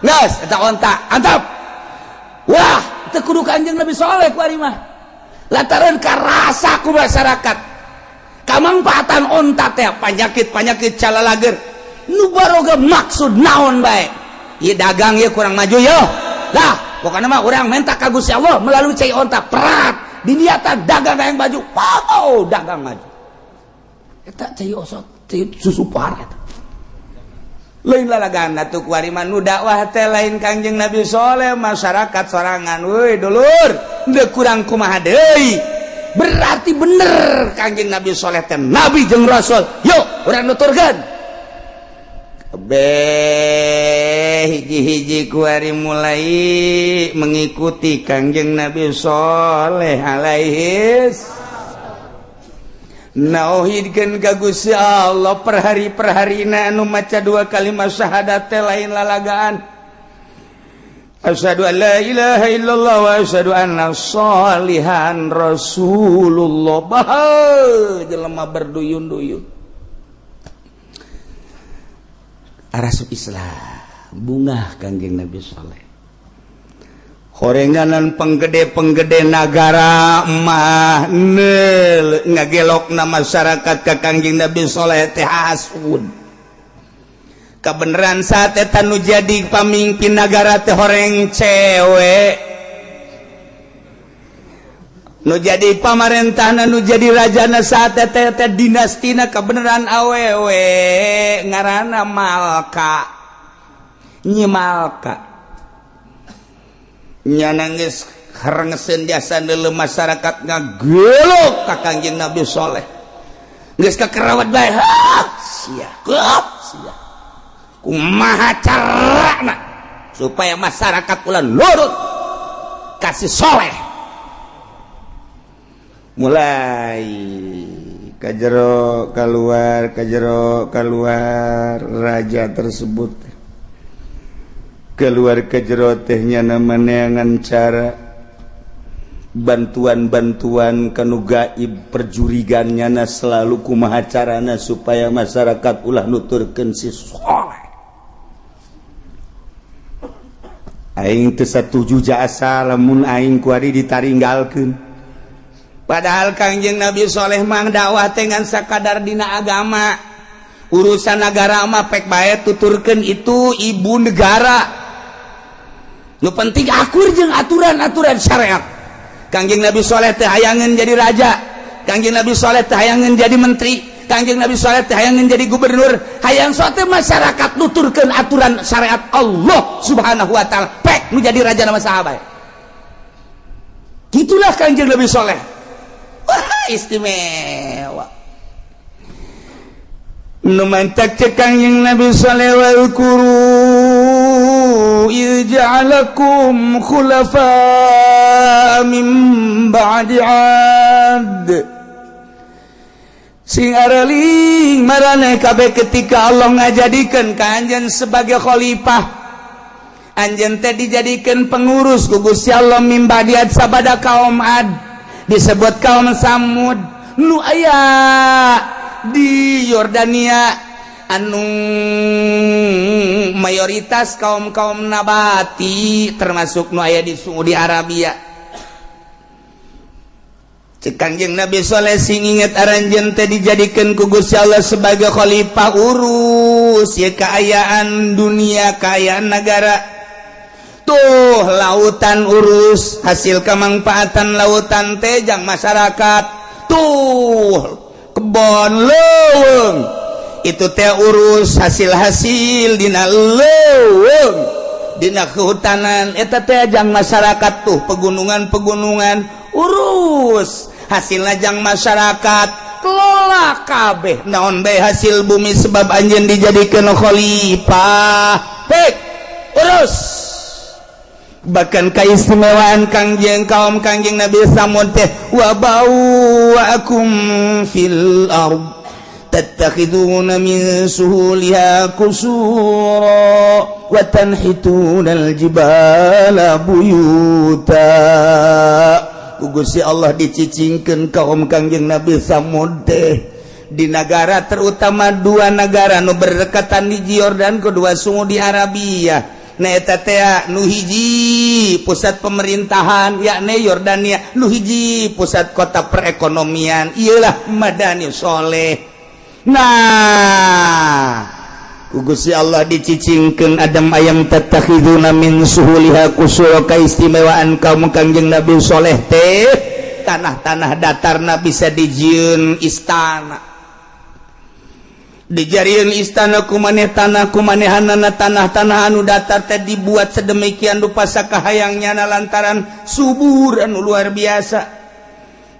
[SPEAKER 3] Geus eta onta, antap. Wah, teu kudu Kanjeng Nabi Soleh ku ari mah. Lantaran karasa ku masyarakat. Kamangpaatan onta teh panyakit-panyakit calalager. Nu baroga maksud naon bae. Ieu dagang ieu kurang maju yo. Lah, pokoknya mah orang minta ka Gusti Allah melalui cai onta perat diniatan dagang yang maju, wow, dagang maju. Eta cai osot, cai susu pohara eta. Lain lalagan atuh kuari mah nu dakwah teh lain Kangjeng Nabi Soleh, masyarakat sorangan. Woi dulur, deuk kurang kumaha deui. Berarti bener Kangjeng Nabi Soleh teh nabi jeung rasul. Yuk urang nuturkeun. Kabeh hiji-hiji kuari mulai mengikuti Kangjeng Nabi Soleh alaihis nauhidkeun ka Gusti Allah. Per hari perharina anu maca dua kalimat syahadat teh lain lalagaan. Asyhadu an la ilaha illallah wa asyhadu anna sholihan rasulullah. Bah jelema berduyun-duyun arasuk Islam bungah Kangjeng Nabi Soleh. Horenganan penggede-penggede nagara mah nel ngagelokna masyarakat ka Kangjeng Nabi Soleh teh hasud. Kebenaran saat eta nu jadi pamimpin nagara teh horeng cewek, nu jadi pamarentahna, nu jadi rajana saat eta teh dinastina kebenaran awewe ngaranna Malka. Nyi Malka nya nangis harengeseun jasa neuleuh masyarakat ngagelok ka Kangjeng Nabi Soleh. Geus kakerawat bae, ha sia sia kumaha carana supaya masyarakat ulah nurut kasih Soleh. Mulai kajero keluar, kajero keluar raja tersebut keluar ke jero tehnya neangan cara bantuan-bantuan kanu gaib perjurigannya na selalu kumaha carana supaya masyarakat ulah nuturkeun si Soleh. Aing teu satuju jasa lamun aing kuari ditaringgalkeun. Padahal Kangjeng Nabi Soleh mah dakwah teh ngan sakadar dina agama, urusan negara mah pek bae tuturkeun itu ibu negara. Nu penting akur jeung aturan-aturan syariat. Kangjeng Nabi Soleh teh hayangeun jadi raja, Kangjeng Nabi Soleh teh hayangeun jadi menteri, Kangjeng Nabi Soleh teh hayangeun jadi gubernur, hayang sote masyarakat nuturkeun aturan syariat Allah Subhanahu wa taala. Pek nu jadi raja nama saha bae. Gitulah Kangjeng Nabi Soleh. Wah, istimewa. Nu mantak cek Kangjeng Nabi Soleh wal kuru idh ja'alakum khulafa min ba'di 'ad. Sing areling maraneh kabeh ketika Allah ngajadikeun ka anjeun sebagai khalifah. Anjeun teh dijadikeun pengurus ku Gusti Allah min ba'di 'ad sabada kaum Ad, disebut kaum Samud nu aya di Yordania, anu mayoritas kaum-kaum Nabati termasuk nu aya di Saudi Arabia. Cek Kangjeng Nabi Soleh, sing inget aranjeun teh dijadikan ku Gusti Allah sebagai khalifah, urus ya keayaan dunia, keayaan negara. Tuh lautan urus, hasil kemangfaatan lautan teh jang masyarakat. Tuh kebon leuweung itu teh urus, hasil-hasil dina leuweung, dina kehutanan eta teh jang masyarakat. Tuh pegunungan-pegunungan urus, hasil jang masyarakat. Kelola kabeh naon bae hasil bumi, sebab anjeun dijadikan khalifah. Hek urus. Bahkan keistimewaan Kangjeng, kaum Kangjeng Nabi Samud teh wa bawwa'akum fil ard tattakhiduna min suhuliha qusura wa tanhituna aljibala buyuta. Ku Gusti Allah dicicingkeun kaum Kangjeng Nabi Samud teh di negara, terutama dua negara nu berdekatan di Jordan, kedua sungai di Arabia. Nah, eta teh nu hiji pusat pemerintahan yakni Yordania, nu hiji pusat kota perekonomian ialah Madani Soleh. Nah, ku Gusti Allah dicicingkeun adam ayam tattakhiduna min suhuliha qusura. Keistimewaan kaum Kangjeng Nabi Soleh teh tanah-tanah datarna bisa dijieun istana, dijarian istana kumaneh tanah kumanehanana. Tanah-tanah anu datar teh dibuat sedemikian rupa sakahayangnya, lantaran subur anu luar biasa.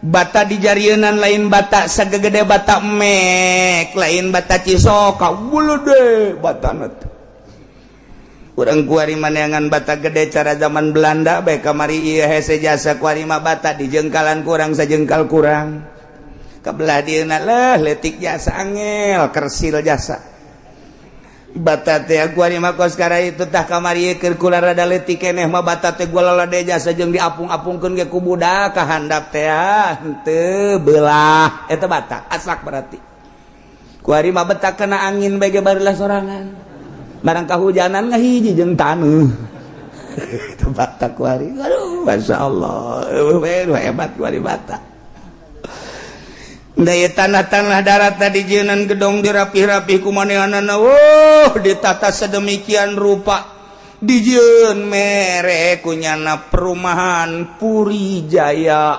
[SPEAKER 3] Bata dijarienan lain bata sagede bata mek, lain bata cisoka, gede bata. Urang kuari maneangan bata gede cara zaman Belanda bae kamari ieu hese jasa. Kuari mah bata di jengkalan kurang, sajengkal kurang kebelah dieuna lah, letik jasa, angel kersil jasa bata teh. Kuari mah kos kara itu tah kamari keur kula rada leutik keneh mah bata teh gua lalade jasa jeung diapung-apungkeun ge ku budak ka handap teh henteu belah eta bata asak. Berarti kuari mah beta kena angin bae ge barulah sorangan, barang kahujanan ngahiji jeung taneuh itu bata kuari. Aduh, Masya Allah, hebat kuari bata. Daya tanah-tanah darat tadi jieunan gedong, dirapih-rapih ku manehanana. Wuh, ditata sedemikian rupa, dijieun mere kunyana perumahan Puri Jaya,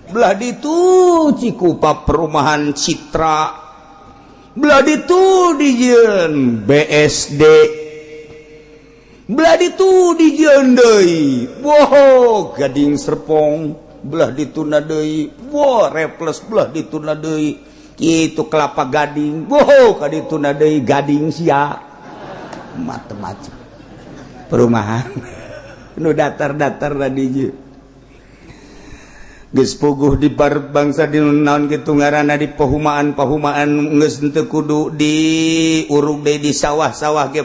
[SPEAKER 3] belah ditu Cikupa perumahan Citra, belah ditu dijieun BSD, belah ditu dijieun deui, wow, Gading Serpong, belah dituna deui, wah, Reples, belah dituna deui kitu Kelapa Gading, wow, ka dituna deui Gading sia, macem-macem perumahan nu datar-datar tadi. Geus puguh di bar bangsa di naon kitu ngaranna, di pahumaan-pahumaan geus henteu kudu di urug deui, di sawah-sawah ge,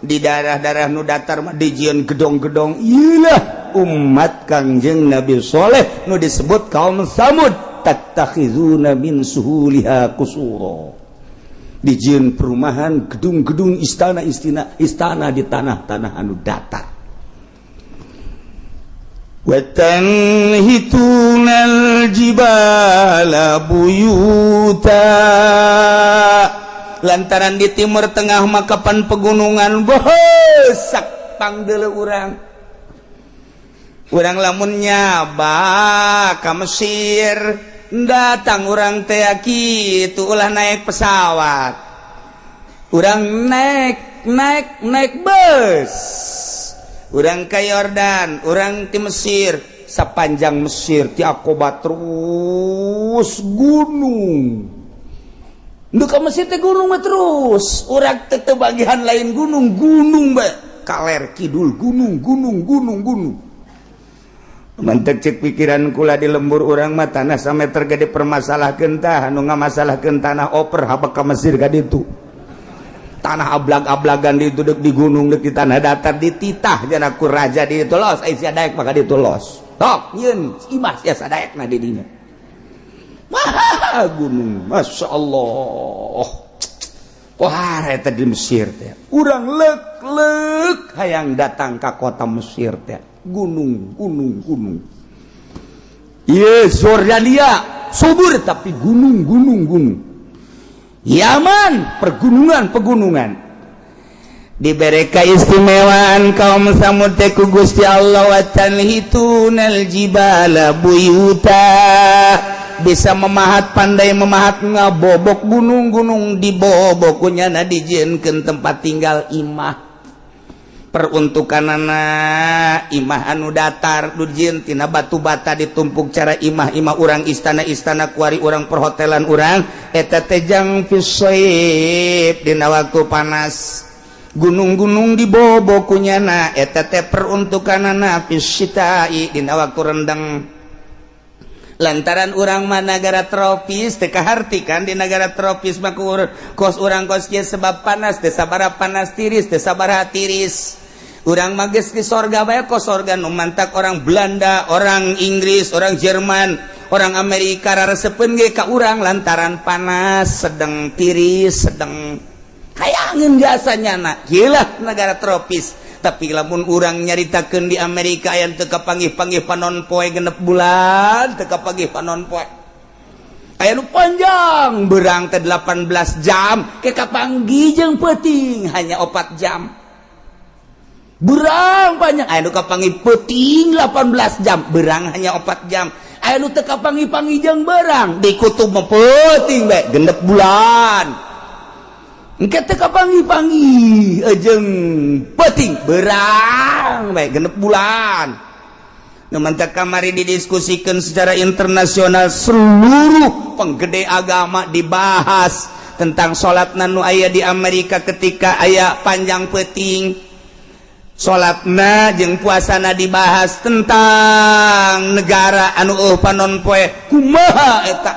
[SPEAKER 3] di daerah-daerah nu datar mah dijieun gedong-gedong. Iyalah umat Kangjeng Nabi Soleh nu disebut kaum Samud, tattakhizuna min suhuliha qusura, dijieun perumahan, gedung-gedung, istana istana istana di tanah-tanah anu datar. Wa tanhitunal jibala buyuta, lantaran di Timur Tengah makapan pegunungan bosak pangdele urang. Urang lamun nyaba ka Mesir, datang urang teh kitu, ulah naik pesawat, urang naik naik naik bus. Urang ke Yordan, urang di Mesir, sepanjang Mesir ti Aqaba terus gunung. Nu ka Mesir teh gunung mah terus, urang teh teu bagian lain gunung, gunung bae, kaler kidul gunung gunung gunung gunung. Mantek cek pikiran kula, di lembur urang mah tanah sameter gede permasalahkeun. Tah anu ngamasalahkeun tanah oper habak ka Mesir ka ditu, tanah ablag-ablagan di itu, dek di gunung dek di tanah datar, dititah jana ku raja di itu, los ai sia daek maka ditu los tok nyieun imah sia sadaekna di dinya. Wah, gunung, Masya Allah. Wah, eta di Mesir teh urang lek-lek hayang datang ka kota Mesir teh, gunung gunung gunung. Ieu Jordania subur tapi gunung-gunung gunung. Yaman pergunungan pegunungan. Diberi keistimewaan kaum Samud teh ku Gusti Allah wa tanhitunal jibala buyuta, bisa memahat, pandai memahat, ngabobok gunung-gunung, dibobok ku nyana dijieunkeun tempat tinggal, imah. Peruntukanana imah anu datar, dijieun tina batu bata ditumpuk, cara imah-imah urang, istana-istana kuari urang, perhotelan urang eta teh jang fisoib dina waktu panas. Gunung-gunung dibobok ku nyana, eta teh peruntukanana fisyitai, dina waktu rendeng. Lantaran urang mah negara tropis, teu kaharti kan di negara tropis mah kos urang kos kieu, sebab panas teu sabaraha panas, tiris teu sabaraha tiris. Urang mah geus di sorga bae, kos sorga. Nu mantak orang Belanda, orang Inggris, orang Jerman, orang Amerika raresepeun ge ka urang lantaran panas sedang, tiris sedang, hayangeun jasanya na gila negara tropis. Tapi lamun urang nyaritakeun di Amerika aya teu kapanggih-panggih panon poe, 6 bulan teu kapanggih panon poe. Aya nu panjang berang teh 18 jam ke kapanggih jeung peuting hanya 4 jam. Berang panjang, aya nu kapanggih peuting 18 jam, berang hanya 4 jam. Aya nu teu kapanggih-panggih jeung berang, di kutub mah peuting bae 6 bulan. Engke teu kapanggih-panggih jeung peuting, berang bae 6 bulan. Nu mantak kamari didiskusikan secara internasional, seluruh penggede agama dibahas tentang salat nu aya di Amerika ketika aya panjang peuting, salatna jeung puasana dibahas tentang negara anu panon poe kumaha eta.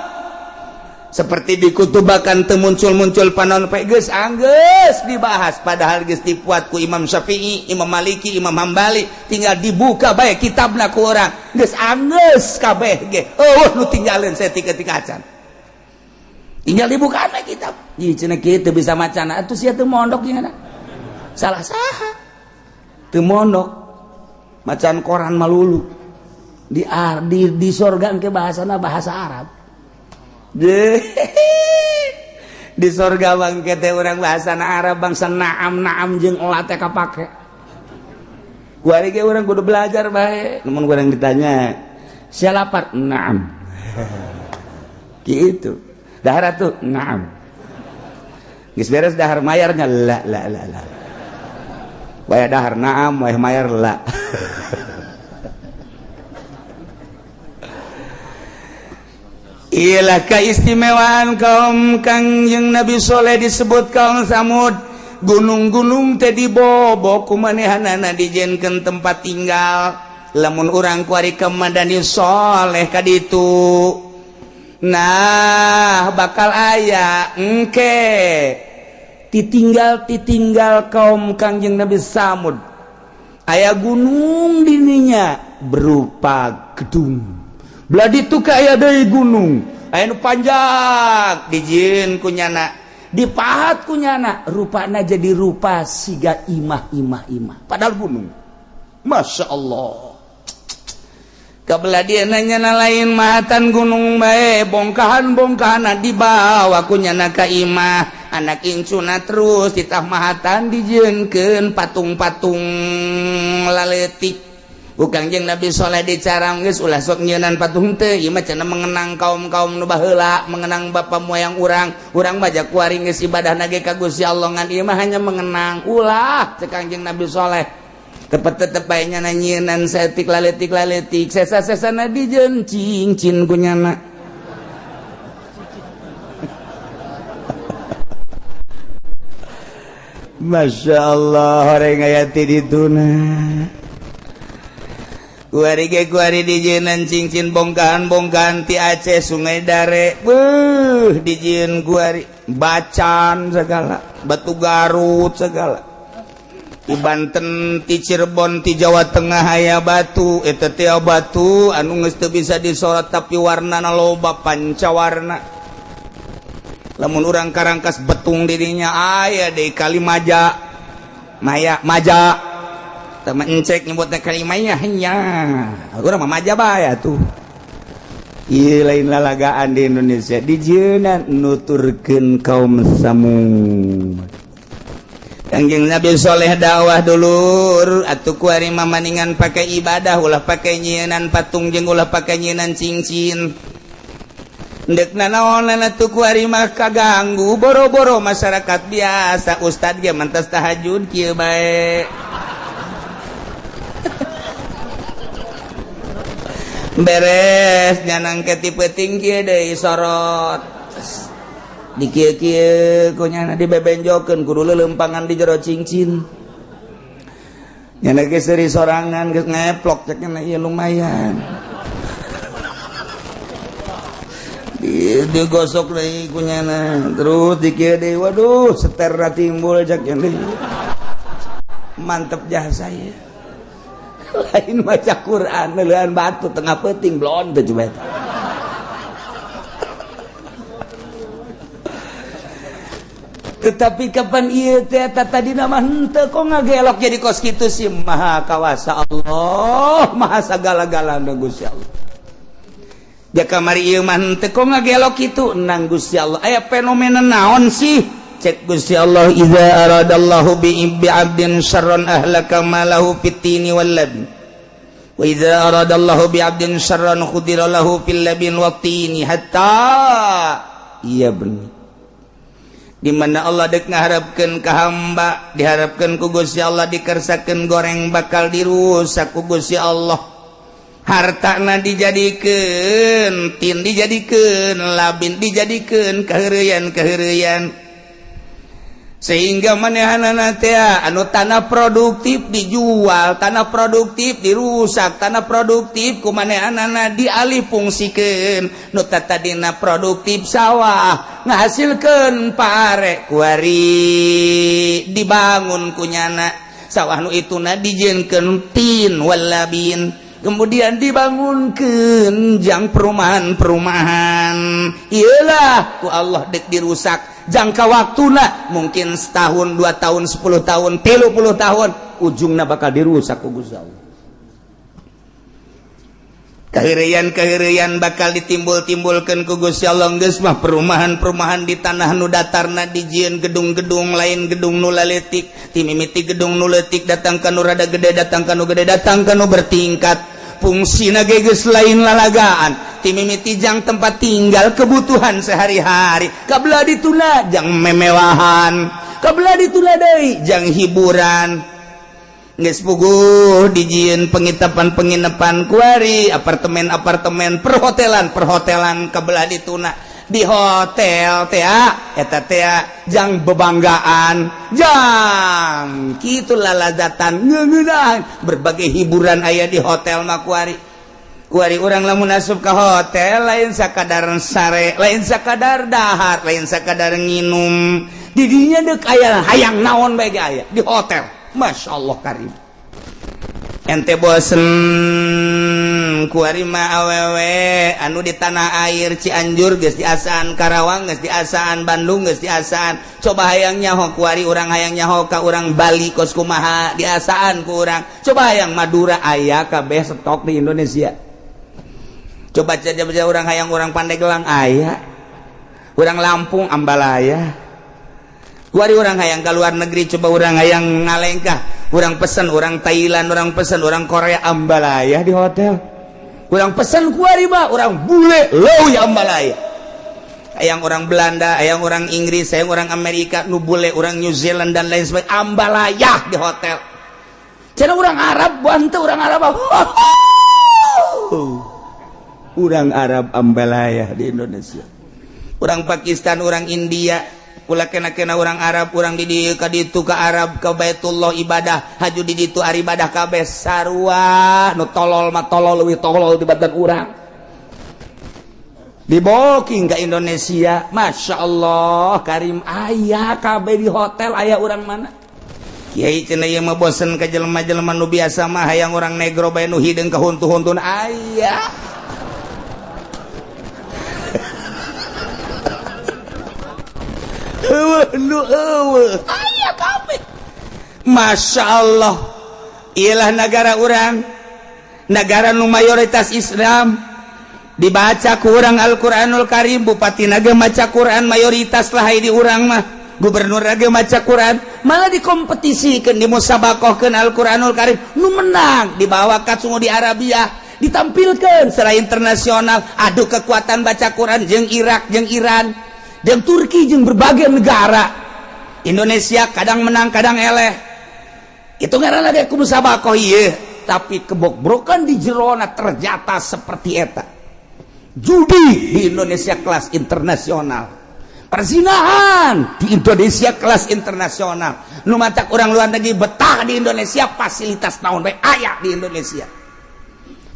[SPEAKER 3] Seperti di kutubakan teu muncul-muncul panon poe, geus anggeus dibahas, padahal geus dipuat ku Imam Syafi'i, Imam Maliki, Imam Hambali. Tinggal dibuka bae kitabna ku urang, geus anggeus kabeh ge euweuh nu tinggalin saeutik acan, tinggal dibuka bae kitab. Ih, cenah kitu bisa macana atuh, sia teu mondok gimana? Salah saha teu mondok macan koran malulu di sorga engke bahasana bahasa Arab. Di sorga bangke teh urang bahasa Arab, bangsa naam naam jeung olah teh kapake. Kuari ge urang kudu belajar bae. Namun urang ditanya, "Sia lapar?" "Naam." Gitu. "Dahar tuh?" "Naam." Geus beres dahar, mayarnya la la la la. Waya dahar naam, waya mayar la. Iyalah keistimewaan kaum Kangjeng Nabi Soleh disebut kaum Samud. Gunung-gunung teh dibobok ku manehanana dijieunkeun tempat tinggal. Lamun urang kuari ke Madani Soleh kaditu, nah bakal aya engke titinggal titinggal kaum Kangjeng Nabi Samud, aya gunung dininya berupa gedung. Belah ditu ka aya deui gunung, aya nu panjang, dijieun ku nyana, dipahat ku nyana, rupana jadi rupa siga imah imah imah, padahal gunung. Masya Allah. Kabelah dia nanya lain mahatan gunung bae, bongkahan bongkahan dibawa ku nyana ka imah anak incuna, terus ditah mahatan dijieunkeun patung-patung laletik. Ku Kangjeng Nabi Soleh dicarang, geus ulah sok nyeunan patung teh, ieu mah cenah mengenang kaum-kaum nu baheula, mengenang bapa moyang urang. Urang mah kuari geus ibadah ge ka Gusti Allah, ngan ieu mah hanya mengenang, ulah, cek Kangjeng Nabi Soleh. Tetep tetep bae nyana nyienan saeutik laletik laletik, sesa-sesana dijieun cincin ku nyana. Masya Allah, horeng aya ti dituna. Kuari ge kuari dijieun cincin, bongkahan-bongkahan ti Aceh, Sungai Dare, beuh, dijieun kuari, bacan segala, batu Garut segala, di Banten, ti Cirebon, ti Jawa Tengah aya batu eta teh, batu anu geus teu bisa disorot tapi warnana loba, pancawarna. Lamun urang Karangkas Betung dirinya aya di Kalimaja, Maya Maja, teman encek nyebutnya Kalimaya, hanya urang mah Maja bae tuh. Ieu lain lalagaan di Indonesia dijieunna nuturkeun kaum Samud. Kangjeng Nabi Soleh dakwah dulur atuh kuari mah maningan pakai ibadah, ulah pakai nyieunan patung jeung ulah pakai nyieunan cincin. Ndek nanaonan atuh kuari mah kaganggu boro-boro masyarakat biasa, ustad ge mentas tahajud kieu bae. Beres nyanang ke tipe tinggi deui sorot di kieu-kieu ku nyana dibebenjokeun kudu leuleumpangan di jero cincin. Nyana ge seuri sorangan geus ngeplok cek nya ieu lumayan. Digosok deui ku nyana terus di kieu deui, waduh seterna timbul cek nya. Mantep jasa ieu. Lain maca Quran neuleun batu tengah peuting blon teh coba eta. Tetapi kapan ieu teh eta tadi nama henteu kok ngagelok jadi kos kitu sih. Maha kawasa Allah, maha sagala-galana Gusti Allah. Ja kamari ieu mah henteu kok ngagelok kitu nang Gusti Allah. Aya fenomena naon sih? Cek Gusti Allah, idza aradallahu bi 'abdin syarran ahlaka malahu fitini wal labin wa idza aradallahu bi 'abdin syarran khudira lahu fil labin wat tini hatta iya benih. Di mana Allah dek ngaharapkeun ka hamba, diharapkeun ku Gusti Allah dikersakeun goreng bakal dirusak ku Gusti Allah. Hartana dijadikeun tin, dijadikeun labin, dijadikeun kaheureuyan-kaheureuyan sehingga manehanana teh anu tanah produktif dijual, tanah produktif dirusak, tanah produktif ku manehanana dialih fungsikeun. Nu tadina produktif sawah ngahasilkeun pare kuari dibangun ku nyana sawah nu ituna dijieunkeun tin walabin, kemudian dibangunkeun jang perumahan-perumahan. Iyalah ku Allah dek dirusak jangka waktuna mungkin setahun, 2 tahun, 10 tahun, 30 tahun, ujungna bakal dirusak ku Gusti Allah. Kaheureuyan-kaheureuyan bakal ditimbul-timbulkeun ku Gusti Allah. Geus mah perumahan-perumahan di tanah nu datarna dijieun gedung-gedung, lain gedung nu laletik, ti mimiti gedung nu leutik datang ka nu rada gede, datang ka nu gede, datang ka nu bertingkat. Fungsina ge geus lain lalagaan, ti mimiti jang tempat tinggal kebutuhan sehari-hari, kabelah dituna jang memewahan, kabelah dituna deui jang hiburan. Geus puguh dijieun penginapan-penginapan kuari, apartemen-apartemen, perhotelan-perhotelan, kabelah dituna di hotel teh eta teh jang bebanggaan, jang kitu lalazatan ngeuneunan berbagai hiburan aya di hotel mah kuari. Kuari urang lamun asup ka hotel lain sakadar sare, lain sakadar dahar, lain sakadar nginum, di dinya deuk aya hayang naon bae ge aya di hotel. Masya Allah karim. Ente bosen kuari mah awewe anu di tanah air Cianjur geus diasaan, Karawang geus diasaan, Bandung geus diasaan, coba hayang nyaho kuari urang hayang nyaho ka urang Bali kos kumaha diasaan ku urang, coba hayang Madura aya kabeh stok di Indonesia. Coba saja urang hayang urang Pandeglang aya, urang Lampung Ambalaya. Kuari urang hayang ke luar negeri, coba urang hayang ngalengkah, urang pesen urang Thailand, urang pesen urang Korea Ambalaya di hotel, urang pesen kuari mah urang bule leuwih Ambalaya, hayang orang Belanda, hayang orang Inggris, hayang orang Amerika nu bule, orang New Zealand dan lain sebagainya Ambalaya di hotel. Cenah urang Arab bantu urang Arab, urang Arab Ambalaya di Indonesia, urang Pakistan, urang India pula kena-kena orang Arab, orang di dieu ka ditu ka Arab ke Baitullah ibadah haju di ditu ari ibadah kabeh sarua nu tolol mah tolol leuwih tolol tibatan urang diboking ke Indonesia. Masya Allah karim aya kabeh di hotel aya urang mana kiai cenah ieu mah bosen ka jelema-jelema nu biasa mah hayang urang negro bae nu hideung ka huntu-huntun aya. Masya Allah ialah negara urang, negara nu mayoritas Islam. Dibaca ku urang Al-Qur'anul Karim, bupati naga maca Quran, mayoritas lah di urang mah, gubernur naga maca Quran, malah dikompetisikan, dimusabakohkeun Al-Qur'anul Karim, nu menang dibawa ka Saudi Arabia, ditampilkan secara internasional, adu kekuatan baca Quran jeung Irak, jeung Iran, jeung Turki, jeung berbagai negara. Indonesia kadang menang, kadang eleh. Itu ngaranna ge ku musabakoh ieu, tapi kebobrokan di jerona ternyata seperti eta. Judi di Indonesia kelas internasional, perzinahan di Indonesia kelas internasional. Nu matak orang luar negeri betah di Indonesia, fasilitas naon bae aya di Indonesia.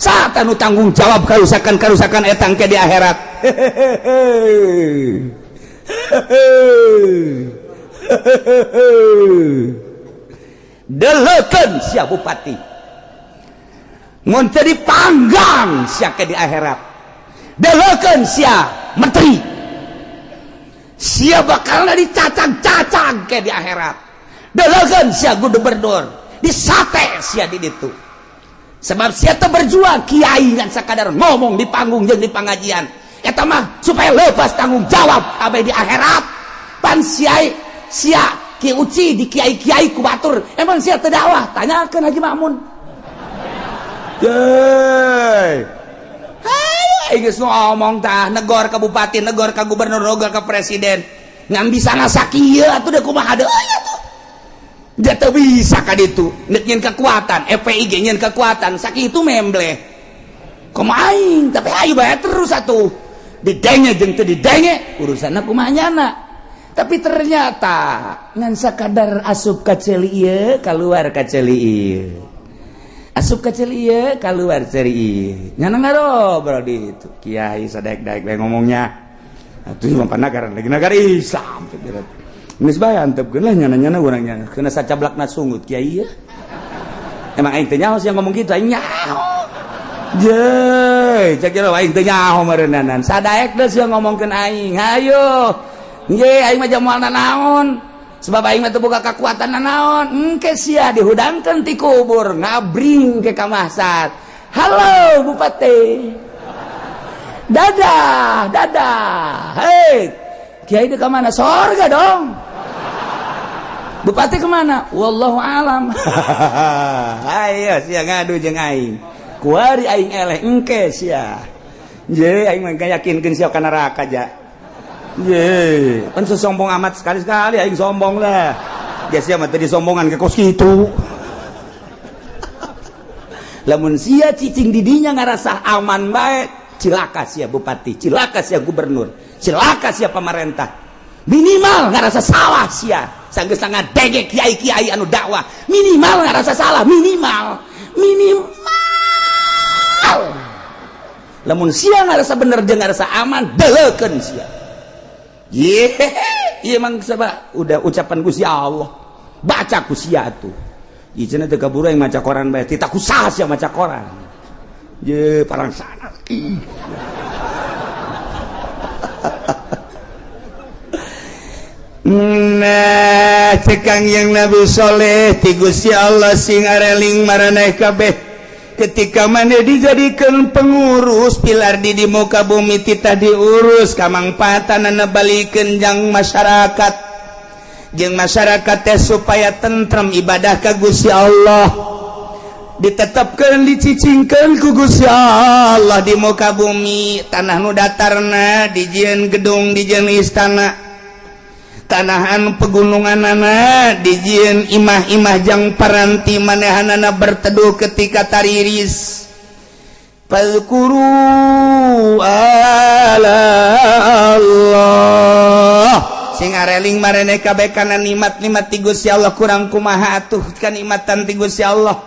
[SPEAKER 3] Saat anu tanggung jawab karusakan-karusakan etang ke di akhirat? Hehehe, hehehe. Deleukeun sia bupati, mun teu dipanggang sia ke di akhirat. Deleukeun sia menteri, sia bakal dicacag-cacag ke di akhirat. Deleukeun sia gubernur, disate sia di ditu, sebab sia teu berjuang. Kiai ngan sakadar ngomong di panggung jeung di pengajian, eta mah supaya lepas tanggung jawab abe di akhirat. Pan sia sia Ki Uci di kiai-kiai ku batur, emang sia teu dakwah? Tanyakeun Haji Makmun. Yeay. Hayu geus ngomong tah, negor ka bupati, negor ka gubernur, negor ka presiden, ngan bisa ngasakieu atuh, da kumaha deui atuh? Dia teu bisa ka ditu, nek nyeun kekuatan FPI ge nyeun kekuatan sakitu membleh kumaha aing, tapi ayo bae terus atuh, didenge jeung teu didenge urusanna kumaha nyana. Tapi ternyata ngan sakadar asup ka ceuli ieu, keluar ka ceuli ieu, asup ka ceuli ieu, keluar ceuli ieu, nyana ngarobrol di itu kiai sadek-dek bae ngomongnya atuh mah negara lagi negara Islam. Geus bae, antepkeun lah nyana-nyana urang nyana kena sacablakna sungut kiai ya. Emang aing teh nyaho sia ngomong kitu? Aing nyaho je, cek kira aing teh nyaho meureunnanan. Sadaek deui sia ngomongkeun aing. Hayo nggih, aing mah moal naon, sebab aing mah teu boga kakuatan naon. Engke sia dihudangkeun ti kubur, ngabring ke ka mahsar, "Halo bupati, dadah dadah." "Hei kiai, ka mana?" "Sorga dong." "Bupati kemana?" "Wallahu alam." Ayo sia ngadu jeung aing, kuari aing eleh, engke sia je aing mah yakinkeun sia ka neraka ja. Ye, kan sesombong amat, sekali-sekali aing sombong lah. Ya sia mah teu disombongan ke kos kitu. Lamun sia cicing di dinya ngarasa aman bae, cilaka sia bupati, cilaka sia gubernur, cilaka sia pemerintah. Minimal ngarasa salah sia. Sanggeus ngadege kiai-kiai anu dakwah, minimal ngarasa salah, minimal. Minimal. Lamun sia ngarasa bener jeung ngarasa aman, deleukeun sia. Ye, iya emang sebab udah ucapan Gusti Allah. Baca ku sia tuh. Ieu cenah teu kaburu yang maca koran bae, tita ku saha sia maca koran. Je parang sana. Ih. Nah, cekang yang Nabi Soleh ti Gusti Allah, sing areling maraneh kabeh, ketika mana dijadikan pengurus pilar di muka bumi, titah diurus kamangpaatan balikeun jang masyarakat, jeung masyarakat teh supaya tentrem ibadah ka Gusti Allah, ditetapkan, dicicingkan ku Gusti Allah di muka bumi. Tanah nu datarna dijieun gedung, dijieun istana. Tanahan pegununganana dijieun imah-imah jang paranti manehanana berteduh ketika tariris. Fadzkuru ala Allah, sing areling marene kabeh kana nikmat-nikmat ti Gusti Allah. Kurang kumaha atuh kanikmatan ti Gusti Allah?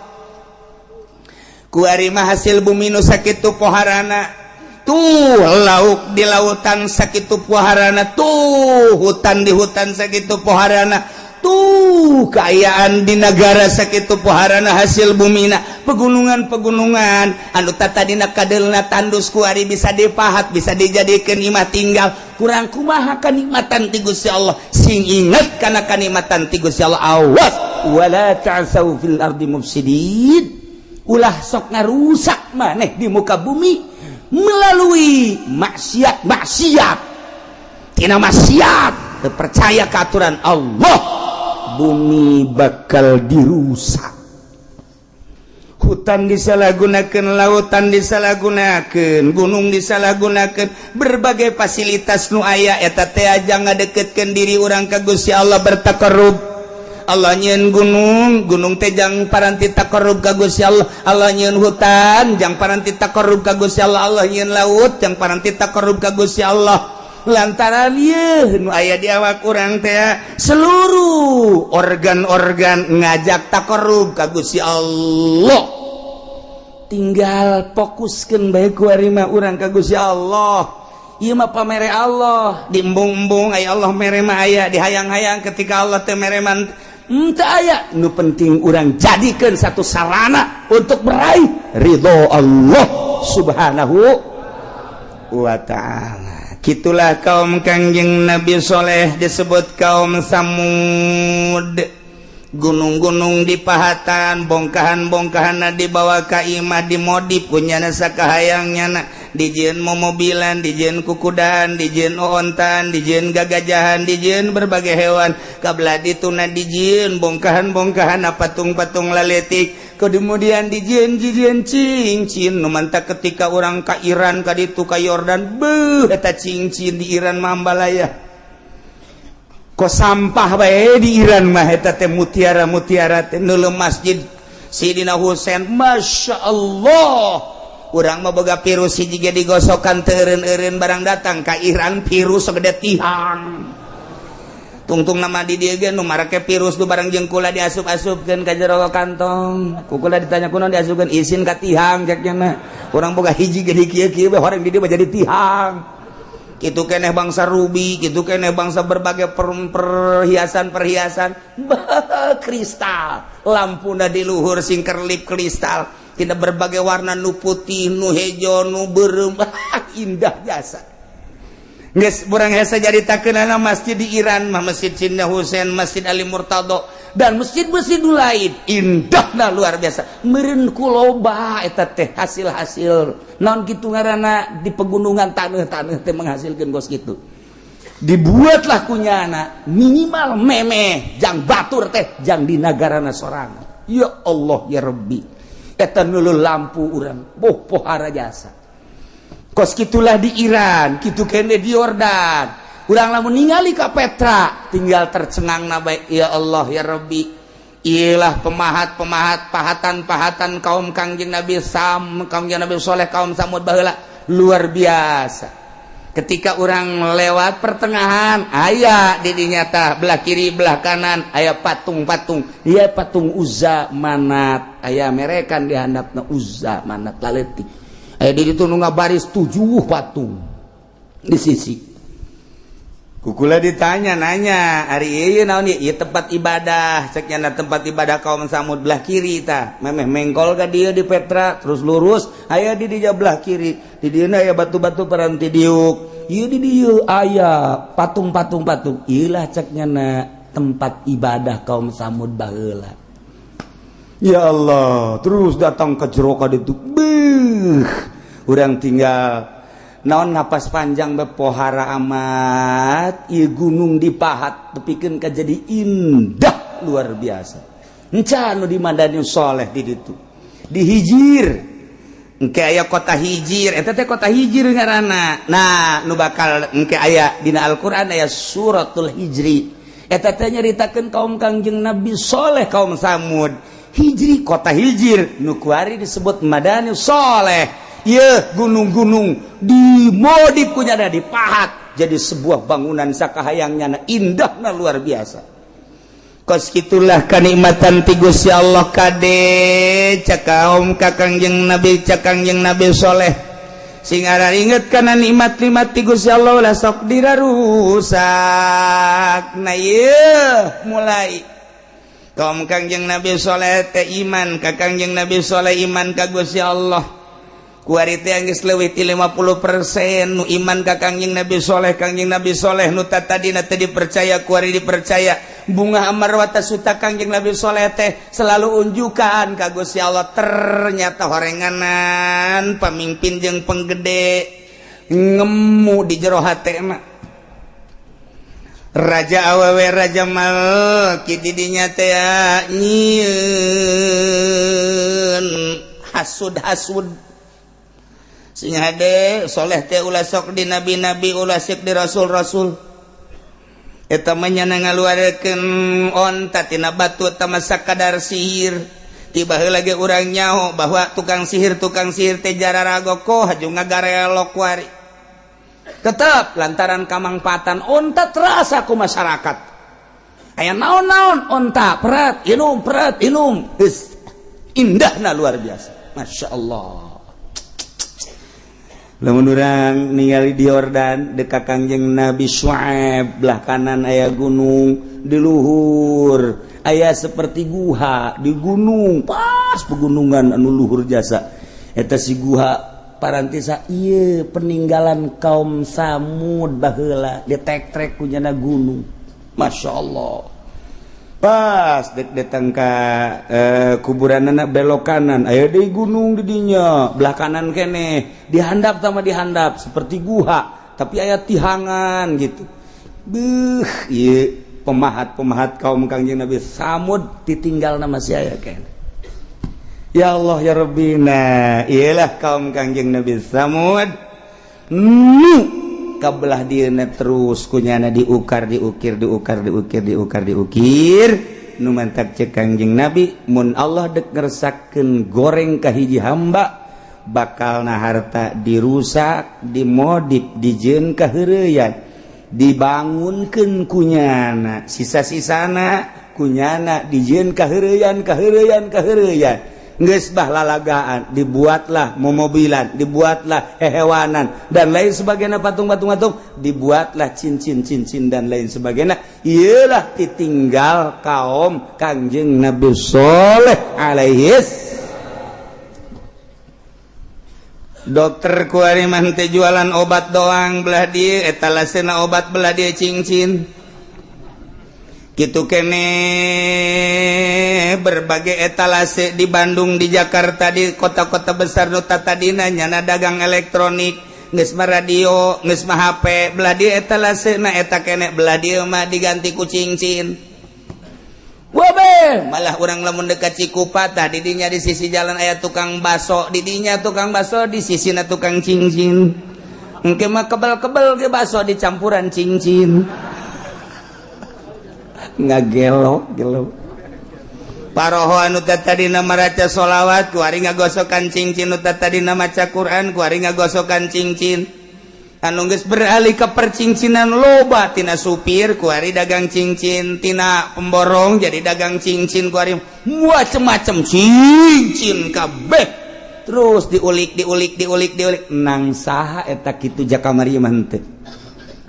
[SPEAKER 3] Kuari mah hasil bumi nu sakitu poharana tuh, lauk di lautan sakitu poharana tuh, hutan di hutan sakitu poharana tuh, keayaan di negara sakitu poharana hasil bumina, pegunungan-pegunungan anu tadina kadelna tandus kuari bisa dipahat, bisa dijadikan imah tinggal. Kurang kumaha kanikmatan ti Gusti Allah? Sing inget kana kanikmatan ti Gusti Allah. Awas, wala ta'sau fil ardi mufsidin, ulah sok ngarusak maneh di muka bumi. Melalui maksiat, maksiat tina maksiat teu percaya ke aturan Allah, bumi bakal dirusak, hutan disalahgunakan, lautan disalahgunakan, gunung disalahgunakan, berbagai fasilitas nu aya eta teh aja ngadeketkeun diri urang ka Gusti Allah, bertakarrub. Allah nyieun gunung, gunung teh jang paranti takarrub ka Gusti Allah. Allah nyieun hutan jang paranti takarrub ka Gusti Allah. Allah nyieun laut jang paranti takarrub ka Gusti Allah, lantaran ye nu aya di awak urang teh seluruh organ-organ ngajak takarrub ka Gusti Allah. Tinggal fokuskeun bae kuari mah urang ka Gusti Allah. Ieu mah pamere Allah, diembung-embung aya Allah mere mah aya, dihayang-hayang ketika Allah teh mere mah teu aya. Nu penting urang jadikeun satu sarana untuk meraih ridho Allah Subhanahu wa Ta'ala. Gitulah kaum Kangjeng Nabi Soleh, disebut kaum Samud. Gunung-gunung dipahatan, bongkahan-bongkahan dibawa ka imah, dimodif punya sakahayangnya, dijieun momobilan, dijieun kukudaan, dijieun ontaan, dijieun gagajahan, dijieun berbagai hewan. Kabelah dituna dijieun bongkahan-bongkahan, patung-patung laletik, kemudian dijieun jieun cincin nu mantak ketika orang ka Iran, ka ditu, ka Yordan, beuh, eta cincin di Iran mambalaya kok sampah bae. Di Iran mah eta teh mutiara-mutiara teh. Neuleuh Masjid Sidina Husain, Masya Allah. Urang mah boga virus hiji ge digosokan teu eureun-eureun, barang datang ka Iran virus segede tihang. Tungtung nama di dieu ge nu marake virus du barang jeung kula diasup-asupkeun ka jero kantong. Ku kula ditanya, "Kunaon diasupkeun?" "Isin ka tihang," cek nya. Urang boga hiji ge di kieu-kieu bae, horeng di dieu mah jadi tihang. Kitu keneh bangsa ruby, kitu keneh bangsa berbagai perhiasan-perhiasan, kristal, lampuna di luhur sing kerlip kristal tidak berbagai warna, nu putih, nu hejo, nu beureum, indah jasa. Geus urang hese caritakeunana masjid di Iran mah, Masjid Sidina Husain, Masjid Ali Murtado, dan masjid-masjid lain, indahna luar biasa. Meureun ku loba eta teh hasil-hasil naon kitu ngaranna di pegunungan, taneuh-taneuh teh menghasilkeun kos kitu. Dibuatlah kunyana minimal memeh jang batur teh, jang di nagarana sorangan. Ya Allah ya Rabbi, eta neuleuh lampu urang boh pohara jasa. Kos gitulah di Iran, kitu kene di Yordan. Urang lamun ningali ka Petra tinggal tercengang na bae. Ya Allah ya Rabbi, iyalah pemahat-pemahat, pahatan-pahatan kaum Kangjeng Nabi Sam, kaum Nabi Soleh, kaum Samud baheula, luar biasa. Ketika orang lewat pertengahan aya di dinyata belah kiri, belah kanan aya patung-patung. Iya, patung Uzza, Manat, aya merekan di handapna Uzza, Manat laletik. Aya di ditu nu ngabaris tujuh patung di sisi. Kukula ditanya, nanya, "Ari ieu naon ieu?" "Ieu tempat ibadah," cek nya, tempat ibadah kaum Samud. Belah kiri tah memeh mengkol ka dieu di Petra, terus lurus aya di dieu belah kiri, di dieu aya batu-batu paranti diuk. Ieu di dieu aya patung-patung patung. "Ieulah," cek nya, "tempat ibadah kaum Samud baheula." Ya Allah, terus datang ke jero ka ditu, beuh, urang tinggal naon, napas panjang, bepohara amat. Ieu gunung dipahat tepikeun ka jadi indah luar biasa. Encan nu di Madani Soleh di ditu, di Hijir. Engke aya kota Hijir, eta teh kota Hijir ngaranna. Nah, nu bakal engke aya dina Al-Qur'an, aya Suratul Hijri, eta teh nyaritakeun kaum Kangjeng Nabi Soleh, kaum Samud. Hijri, kota Hijir nu kuari disebut Madani Soleh. Ye, gunung-gunung dimodif punya, ada dipahat jadi sebuah bangunan sakahayangnya, indahna luar biasa. Kos gitulah kanikmatan ti Gusti Allah. Kade cak kaum ka Kangjeng Nabi, cak Kangjeng Nabi Soleh, sing inget kana nikmat-nikmat ti Gusti Allah, lah sok dirarusak. Nah, ieu mulai kaum Kangjeng Nabi Soleh teh iman ka Kangjeng Nabi Soleh, iman ka Gusti Allah. Kuari teh geus leuwih ti 50% nu iman ka Kangjeng Nabi Soleh. Kangjeng Nabi Soleh nu tadina teu dipercaya, kuari dipercaya. Bunga Amarwata Suta Kangjeng Nabi Soleh teh selalu unjukan ka Gusti Allah. Ternyata horenganan pemimpin jeung penggede ngemu di jero hate mah. Raja awewe, Raja Malki didinya teh nyieun hasud-hasud sing hade soleh teh, ulah sok di nabi-nabi, ulah sok di rasul-rasul. Eta mah nyana ngaluarkeun onta tina batu, eta mah sakadar sihir. Tiba lagi urang nyaho bahwa tukang sihir teh jararago haju ngagarelok kuari. Tetap lantaran kamangpaatan onta terasa ku masyarakat, aya naon-naon onta peret inum, peret inum. Geus indahna luar biasa, Masya Allah. Lamun urang ningali di Yordan dekat Kangjeng Nabi Syuaib, belah kanan aya gunung, di luhur aya seperti guha di gunung, pas pegunungan anu luhur jasa eta si guha parantisa. Ieu peninggalan kaum Samud baheula, ditek-trek ku nyana gunung. Masya Allah. Pas dek datang ka kuburan anak, belok kanan aya deui gunung di dinya, belah kanan keneh dihandap sama dihandap seperti guha tapi aya tihangan gitu. Beuh, ieu pemahat-pemahat kaum Kangjeng Nabi Samud ditinggal nama si aya keneh. Ya Allah ya Rabbi. Nah, iyalah kaum Kangjeng Nabi Samud nu kabelah dieuna terus kunyana diukar, diukir, diukar, diukir, diukar, diukir. Nu mantak cek Kangjeng Nabi, mun Allah dek ngersakeun goreng ka hiji hamba, bakalna harta dirusak, dimodif, dijieun kaheureyan, dibangunkeun kunyana, sisa-sisana kunyana dijieun kaheureyan, kaheureyan, kaheureyan. Geus bah lalagaan, dibuatlah momobilan, dibuatlah hehewanan dan lain sebagainya, patung-patung-patung, dibuatlah cincin-cincin dan lain sebagainya. Iyalah ditinggal kaum Kangjeng Nabi Soleh alaihis. Dokter kuari mah teh jualan obat doang, belah dieu etalasena obat, belah dieu cincin gitu kene. Berbagai etalase di Bandung, di Jakarta, di kota-kota besar nu tadina nyana dagang elektronik, geus mah radio, geus mah HP, belah dieu etalase na eta kene, belah dieu mah diganti ku cincin. Wabe, malah urang lamun dekat Cikupa tah didinya di sisi jalan aya tukang baso, didinya tukang baso, di sisina tukang cincin. Engke mah kebel-kebel ge baso dicampuran cincin. Ngagelok gelo. Paroho anu tadina maraca sholawat kuari ngagosokan cincin, nu tadina maca Quran kuari ngagosokan cincin. Anu geus beralih ke percincinan loba, tina supir kuari dagang cincin, tina pemborong jadi dagang cincin kuari, macem-macem cincin kabeh. Terus diulik, diulik, diulik, diulik, nang saha eta kitu jakamari mah henteu?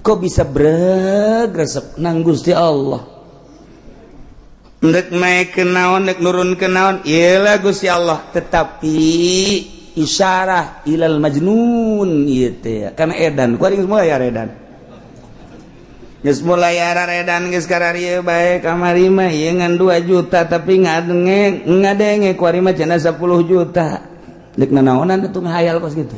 [SPEAKER 3] Kok bisa breg resep nang Gusti Allah? Ndek naik ke naon, ndek nurun ke naon, iyalah Gusti Allah. Tetapi isyarah ilal majnun ieu teh karena edan kuari geus mulai edan, geus mulai edan, geus kararieu bae. Kamari mah ieu ngan 2 juta, tapi ngadenge ngadenge kuari mah cenah 10 juta. Dek nanaonan atuh ngahayal kos kitu?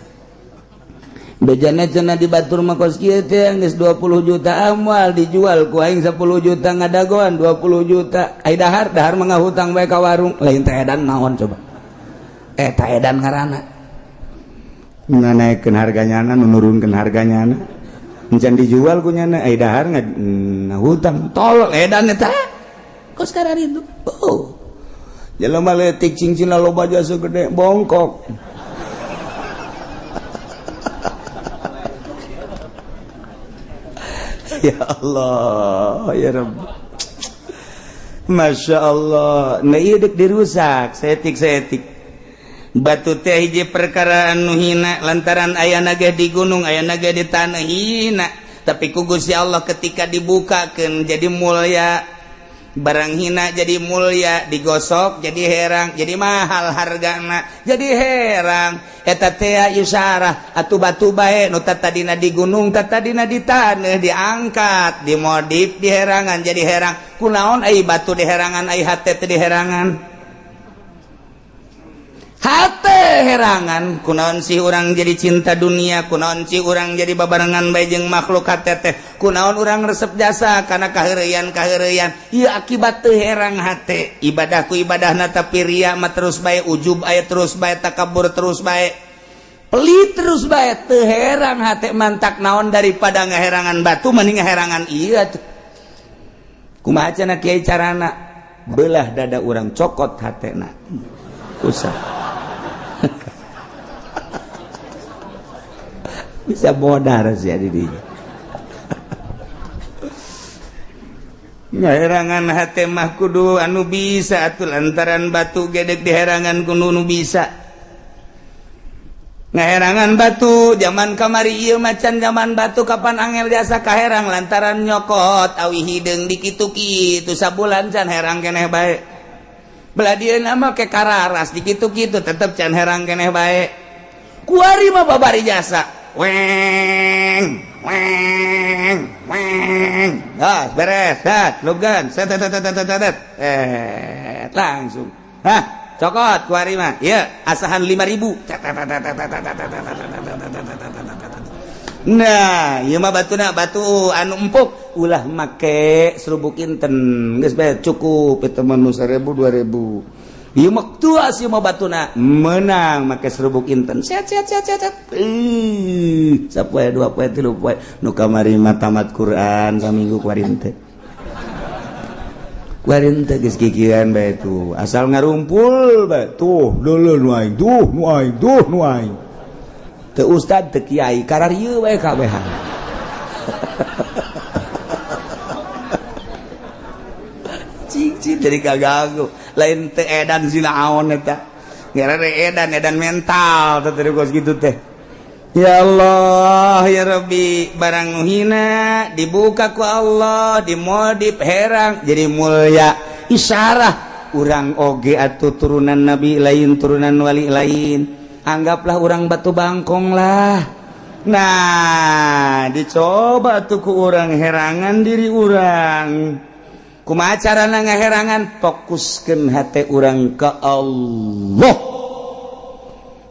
[SPEAKER 3] Bejana cenah di batur mah kos kieu teh geus 20 juta, moal dijual ku aing 10 juta, ngadagoan 20 juta. Ai dahar, dahar mah ngahutang bae ka warung. Lain teh edan naon coba? Eta edan ngaranna. Nganaikeun harganya, nurunkeun harganya, encan dijual ku nyana, ai dahar ngahutang. Tolol, edan eta kos kararitu. Oh, jelema leutik cincin loba jasa gede bongkok. Ya Allah ya Rabb, Masya Allah. Nah, iya dek dirusak setik setik. Batu teh hiji perkara anu hina, lantaran aya naga di gunung, aya naga di tanah, hina, tapi ku Gusti Allah ketika dibukakeun jadi mulia. Barang hina jadi mulia, digosok jadi herang, jadi mahal hargana, jadi herang. Eta teh isyarah atuh batu bae nu tadina di gunung, tadina di taneuh, diangkat, dimodif, diherangan jadi herang. Kunaon ai batu diherangan, ai hate teh diherangan? Hate herangan. Kunaon sih urang jadi cinta dunia? Kunaon sih urang jadi babarengan bae jeung makhluk hate teh? Kunaon urang resep jasa karena kaheureyan kaheureyan? Ieu akibat teu herang hate. Ibadah ku ibadahna, tapi ria mah terus bae, ujub aya terus bae, takabur terus bae, pelit terus bae, teu herang hate. Mantak naon, daripada ngaherangan batu mending ngaherangan ieu tuh. Kumaha cenah, Kiai, carana? Belah dada urang, cokot hatena, usah bisa modar sih di dinya. Ngaherangan hate mah kudu anu bisa atuh, lantaran batu gedek diherangan kudu nu bisa ngaherangan batu. Zaman kamari ieu macan zaman batu kapan angel jasa kaherang, lantaran nyokot awi hideung dikitu-kitu sabulan can herang keneh bae. Belah dieu mah ke kararas, dikitu-kitu tetep can herang keneh bae. Kuari mah babari jasa, weng weng weng, dah beres, dah lugan, set set set set set, eh langsung hah cokot. Kuari mah ieu asahan 5000. Nah, ieu mah batuna batu anu empuk, ulah make serubuk inten, geus bae cukup eta mah nu 1000 2000. Ieu mah tua sih mah batuna menang make serubuk inten, set set set set set. Ih, sapoe, dua poe, tilu poe, nu kamari mah tamat Quran saminggu. Kuari teh, kuari teh geus kikieuan bae tuh, asal ngarumpul bae tuh, dulu nu aing tuh, nu aing tuh, nu aing teu ustad teu kiai, kararieu bae kabehan. Cing jadi kaganggu, lain teu edan si naon eta, ngarana edan edan mental teh teh kos kitu teh. Ya Allah ya Rabbi, barang nu hina dibuka ku Allah, dimodif, herang jadi mulia. Isyarah urang oge atuh turunan nabi lain, turunan wali lain, anggaplah urang batu bangkong lah. Nah, dicoba tuh ku urang herangan diri urang. Kumaha carana ngaherangan? Fokuskeun hate urang ke Allah.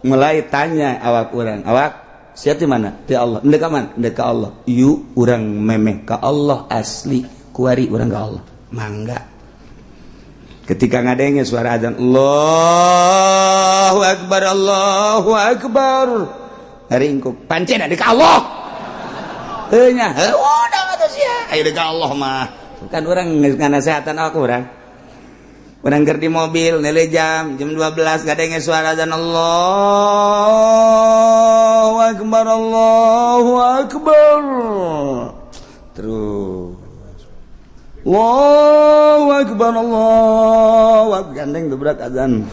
[SPEAKER 3] Mulai tanya awak urang, awak siap di mana? Di Allah. Ndek ka mana? Ndek ka Allah. Yuk urang memeh ka Allah asli, kuari urang ka Allah. Mangga. Ketika ngadenge suara azan, Allahu Akbar, Allahu Akbar, ringkuk pancen di ka Allah. Heuh nya, heuh udah atuh sia. Ayo di ka Allah mah. Kan urang nganasehatan aku urang. Urang keur di mobil nele jam jam 12, ngadenge suara azan, Allahu Akbar, Allahu Akbar. Terus Allahu Akbar, Allahu Akbar, gandeng dobrak azan.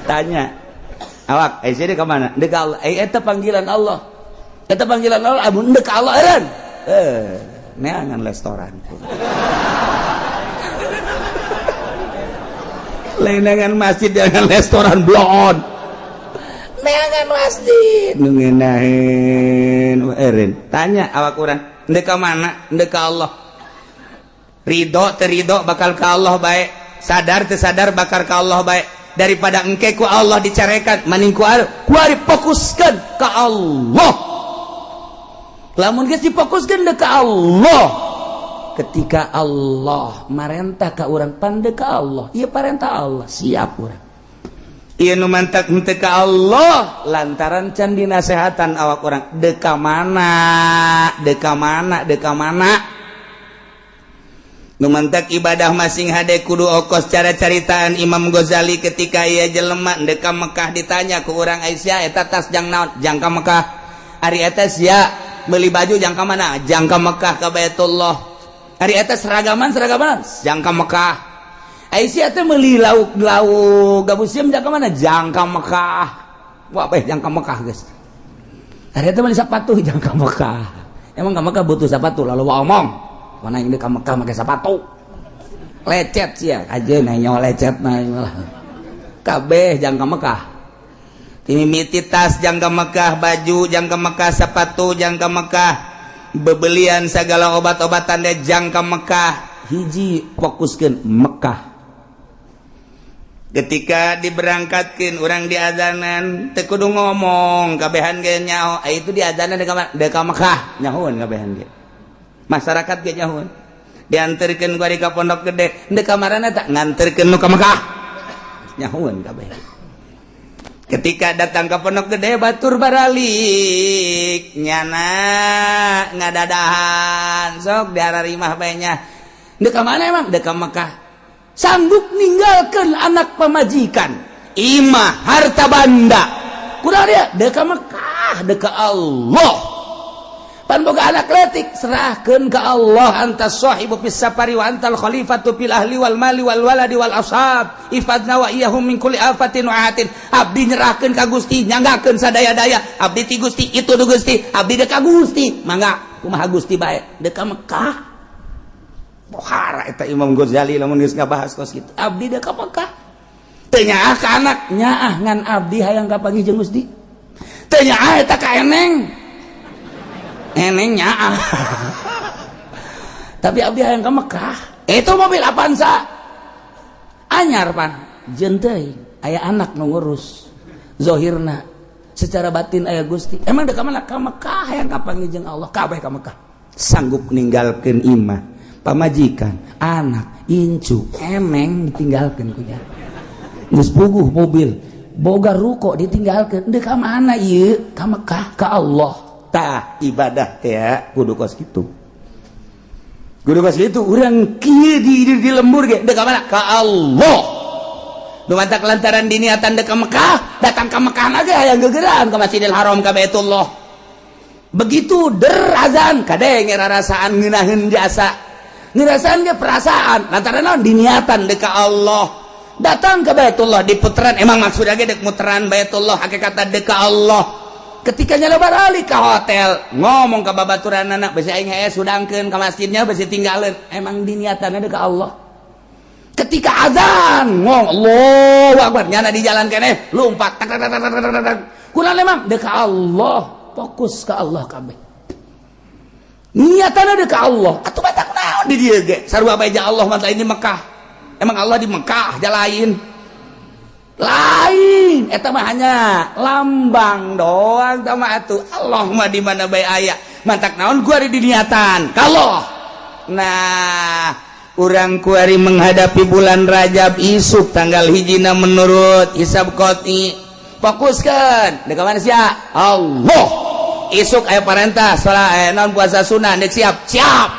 [SPEAKER 3] Tanya awak, eh sini ke mana? Ndek Allah. Eh, eta panggilan Allah. Eta panggilan Allah, amun ndek Allah eureun. Eh, neangan restoran. Lain neangan masjid, jangan restoran bloon. Neangan masjid nu ngeunaheun eureun. Tanya awak urang, ndek ka mana? Ndek ka Allah. Ridho teu ridho bakal ka Allah bae. Sadar teu sadar bakal ka Allah bae. Daripada engke ku Allah dicarekan, maning ku ari fokuskeun ka Allah. Lamun geus difokuskeun ka Allah, ketika Allah marentah ka urang pande ka Allah, ieu parentah Allah, siap urang. Ieu nu mantak henteu ka Allah lantaran can dinasehatan awak urang, deka mana, deka mana, deka mana. Nu mantak ibadah masing hade kudu okos cara caritaan Imam Ghazali ketika ia jelema ndek ka Mekah, ditanya ku urang, "Aisyah, eta tas jang naon?" "Jang ka Mekah." "Ari eta sia beli baju jang ka mana?" "Jang ka Mekah, ka Baitullah." "Ari eta seragaman seragaman?" "Jang ka Mekah." "Aisyah teh meuli lauk lauk gabus sieum jang ka mana?" "Jang ka Mekah." Wah, bae jang ka Mekah geus. "Ari eta meuli sepatu jang ka Mekah."
[SPEAKER 2] Emang ka Mekah butuh sepatu? Lalu omong mana ini ka Mekah make sepatu lecet sih ya aja nanya lecet nah kabeh jang ka Mekah.
[SPEAKER 3] Mimiti tas jang ka Mekah, baju jang ka Mekah, sepatu jang ka Mekah, bebelian segala obat-obatan dia jang ka Mekah.
[SPEAKER 2] Hiji fokuskeun Mekah.
[SPEAKER 3] Ketika diberangkatkan orang diazanan teu kudu ngomong, kabehan ge nyaho itu diazanan deuk ka Mekah, nyahoeun kabehan ge, masyarakat ge nyahoeun. Dianterkeun ku ka Pondok Gede, deuk ka marana tak nganterkeun nu ka Mekah, nyahoeun kabeh. Ketika datang ke Pondok Gede batur baralik nyana ngadadahan sok diararimah bae nya.
[SPEAKER 2] Deuk ka mana emang? Deuk ka Mekah. Sanggup ninggalkan anak, pamajikan,
[SPEAKER 3] imah, harta banda.
[SPEAKER 2] Kurang dia deuk ka Mekah, deuk ka Allah. Pan boga anak letik, serahkeun ka Allah.
[SPEAKER 3] Anta sahibu fis safari wa antal khalifatu fil ahli wal mali wal waladi wal ashab, ihfadna wa iyyahum min kulli afatin wa atin. Abdi nyerahkeun ka Gusti, nyanggakeun sadaya-daya abdi ti Gusti itu du Gusti, abdi deuk ka Gusti, mangga kumaha Gusti bae.
[SPEAKER 2] Deuk ka Mekah.
[SPEAKER 3] Pohara eta Imam Ghazali lamun geus ngabahas kos kitu.
[SPEAKER 2] Abdi deuk ka Mekah.
[SPEAKER 3] Teu nyaah ka anak?
[SPEAKER 2] Nyaah, ngan abdi hayang kapanggih jeung Gusti.
[SPEAKER 3] Teu nyaah eta ka eneng? Eneng nyaah.
[SPEAKER 2] Tapi abdi hayang ka Mekah. Itu mobil Avanza anyar pan jeung teuing aya anak nu ngurus zohirna, secara batin aya Gusti. Emang deuk ka mana? Ka Mekah, hayang kapanggih jeung Allah. Kabeh ka Mekah.
[SPEAKER 3] Sanggup ninggalkeun imah, pamajikan,
[SPEAKER 2] anak, incu, eneng ditinggalkeun ku nya. Geus puguh mobil, boga ruko, ditinggalkeun. Deuk ka mana ieu? Ka Mekah, ka Allah.
[SPEAKER 3] Tah, ibadah teh kudu kos kitu, kudu kos kitu. Urang kieu di lembur ge deuk ka mana? Ka Allah. Nu matak lantaran diniatan deuk ka Mekah, datang ka Mekah ge hayang gegeraan ka Masjidil Haram, ka Baitullah. Begitu der azan kadenge rarasaan ngeunaheun jasa ngerasaan ge perasaan lantaran naon? Diniatan deuk ka Allah. Datang ke Baitullah di puteran, emang maksudnya ge dek muteran Baitullah, hakikatna deuk ka Allah. Ketika nyala balik ke hotel ngomong ke babaturan anak besi aing hese sudangkeun ke masjidnya, besi tinggalin.
[SPEAKER 2] Emang diniatan deuk ka Allah. Ketika azan ngomong Allahu Akbar, nyana di jalan keneh lompat tak tak tak tak tak tak. Kunaon emang? Deuk ka Allah. Fokus ke Allah kabeh, niatan deuk ka Allah.
[SPEAKER 3] Atuh batak naon di dieu ge sarua bae Allah mah. Ini Mekah, emang Allah di Mekah ja lain lain? Eta mah hanya lambang doang mah atuh. Allah mah di mana bae aya. Mantak naon gua di niatan kalau. Nah, urang kuari menghadapi bulan Rajab isuk tanggal hijina menurut hisab qot'i, fokuskan deuk mana sia? Allah. Isuk aya parentah salat non puasa sunnah, dek siap? Siap.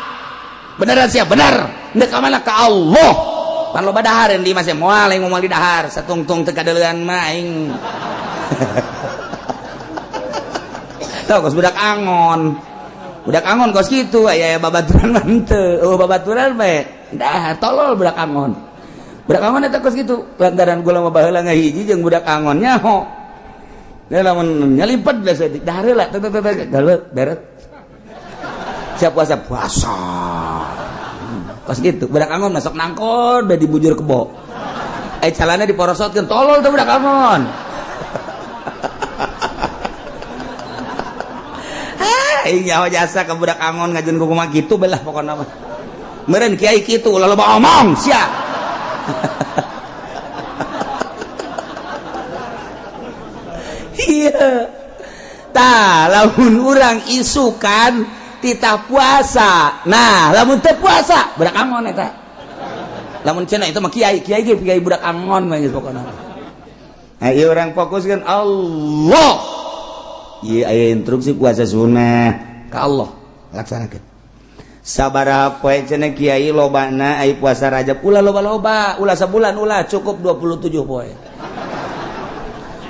[SPEAKER 3] Beneran siap? Bener. Dek mana? Ka Allah. Pan loba dahareun di masih moal aing, moal di dahar satungtung teu kadeulean mah aing. Tau kos budak angon, budak angon kos kitu. Aya babaturan mah henteu, oh babaturan bae dah tolol. Budak angon, budak angon eta kos kitu lantaran gula mah baheula ngahiji jeung budak angon nyaho. Ya lamun nyalimpet biasa dahar heula tek tek tek galut beret, siap puasa, puasa kos gitu. Budak angon masuk nangkon udah dibujur kebo, eh calana diporosotkeun. Tolol tuh budak angon. Aing nyaho jasa ke budak angon ngajun ku kumaha kitu belah pokona mah. Meureun kiai kitu ulah loba omong sia. Iya. Tah, lamun urang isukan titah puasa. Nah, lamun teu puasa budak angon eta. Lamun cenah itu mah kiai, kiai ge kiai budak angon mah geus pokona. Nah, ieu urang fokuskeun Allah. Ieu aya instruksi puasa sunnah ka Allah, laksanakeun. Sabaraha poe cenah kiai lobana ai puasa Rajab? Ulah loba-loba, ulah sabulan ulah, cukup 27 poe.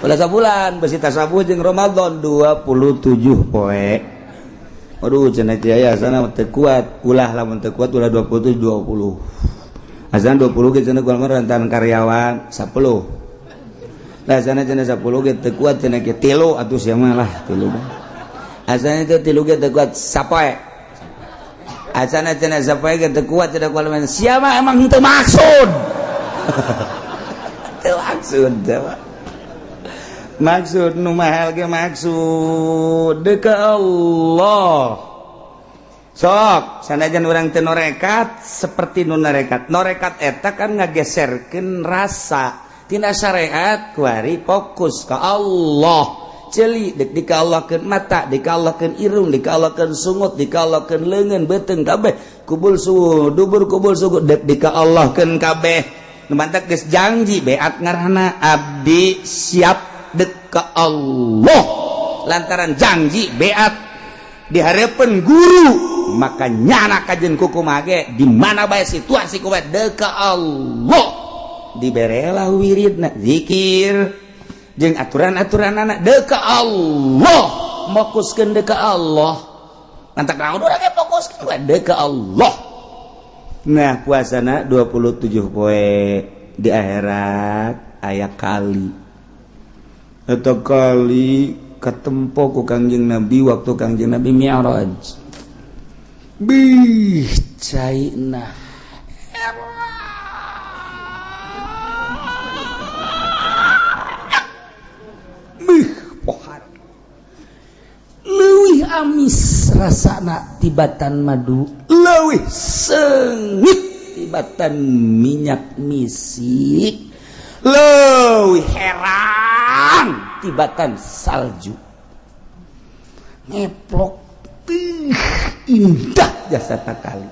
[SPEAKER 3] Ulah sabulan, besi tasabuh jeung Ramadan 27 poe. Aduh cenah kiai asana teu kuat, ulah lamun teu kuat ulah 27, 20. Asana 20 ge cenah kumaha rentan karyawan 10. Lah sana cenah 10 ge teu kuat cenah kieu 3 atuh sia mah lah 3. Asalnya itu tilu ge teu kuat sapoe. Asana cenah sapoe ge teu kuat cenah kuat siapa emang teu maksud. Teu maksud teu. Maksud nu mahal ge maksud deuk ka Allah. Sok sanajan urang teu norekat seperti nu norekat. Norekat eta kan ngageserkeun rasa tina syariat kuari fokus ka Allah. Ceuli dek dikallahkeun mata, dikallahkeun irung, dikallahkeun sungut, dikallahkeun leungeun, beuteung kabeh, kubul suhu, dubur kubul suhu dek dikallahkeun kabeh. Nu mantak geus janji beat ngaranna abdi siap dek ka Allah. Lantaran janji beat di hareupeun guru, maka nyana kajen kukumaha ge di mana bae situasi kumaha dek ka Allah. Diberelah wiridna zikir jeung aturan-aturan anak dek ka Allah, fokuskeun dek ka Allah. Mantak naon urang ge fokuskeun we dek ka Allah. Nah, puasana 27 poe di akhirat aya kali. Eta kali katempo ku Kangjeng Nabi waktu Kangjeng Nabi Mi'raj. Bih, caina. Bih, pohar.
[SPEAKER 2] Leuwih amis rasana tibatan madu, leuwih seungit tibatan minyak misik, leuwih herang tibatan salju. Ngeplok tih indah
[SPEAKER 3] jasa kali.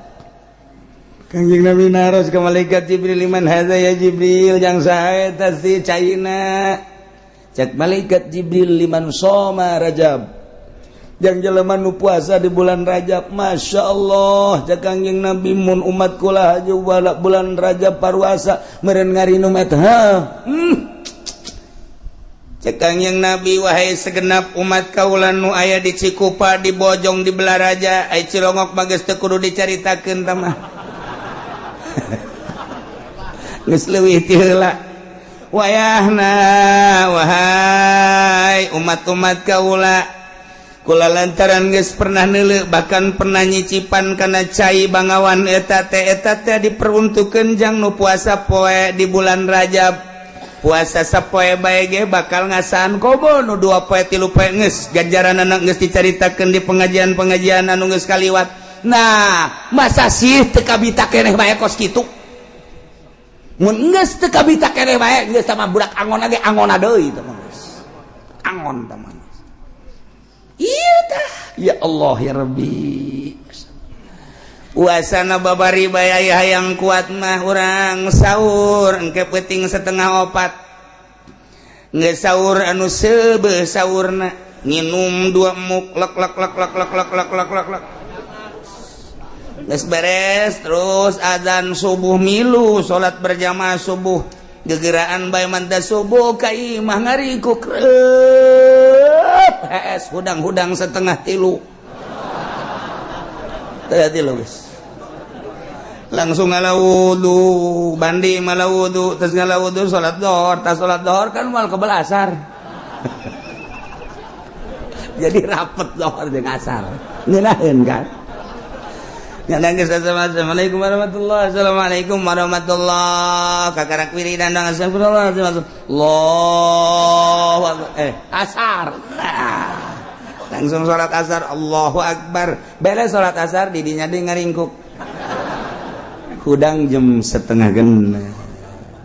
[SPEAKER 3] Kangjeng Nabi naros ke malaikat Jibril, liman hadza ya Jibril, jang saha eta si caina. Cek malaikat Jibril liman soma Rajab. Jang jelema nu puasa di bulan Rajab, Masya Allah. Cek Kangjeng Nabi mun umat kula haju bulan Rajab paruasa meureun ngarinum eta. Cek Kangjeng Nabi wahai segenap umat kaula nu aya di Cikupa, di Bojong, di Belaraja, ai Cilongok mah geus teu kudu dicaritakeun tah mah. Geus leuwih ti heula. Wayahna wahai umat-umat kaula, kula lantaran geus pernah neuleuh bahkan pernah nyicipan kana cai bangawan eta teh diperuntukkeun jang nu puasa poe di bulan Rajab. Puasa sapoe bae ge bakal ngasaan komo nu 2 poe 3 poe geus ganjaranana geus dicaritakeun di pengajian-pengajian anu geus kaliwat.
[SPEAKER 2] Nah, masa sih teu kabita keneh bae kos kitu? Mun geus teu kabita keneh bae geus sama budak angon ge angona deui teh mah geus. Angon teh mah. Iya tah.
[SPEAKER 3] Ya Allah ya Rabbi. Puasana babari bae aya hayang kuat mah urang sahur engke peuting 3:30. Geus sahur anu seubeuh sahurna nginum 2 muk lek lek lek lek lek lek lek lek lek lek. Geus beres terus azan subuh milu salat berjamaah subuh gegeraan bae manta subuh ka imah ngarikuk reup hees hudang-hudang 2:30. 2:30 geus. Langsung ngala wudu, bandi mala wudu, terus ngala wudu salat zuhur, tas salat zuhur kan moal kebel asar. Jadi rapet zuhur jeung asar. Ngeunaheun kan? Nangis. Assalamualaikum warahmatullahi Assalamualaikum warahmatullahi. Kakarak wiridan dong. Astagfirullah. Allahu akbar. Asar. Nah, langsung sholat asar. Allahu akbar. Beres sholat asar didinya deui ngaringkuk. Hudang jam 5:30.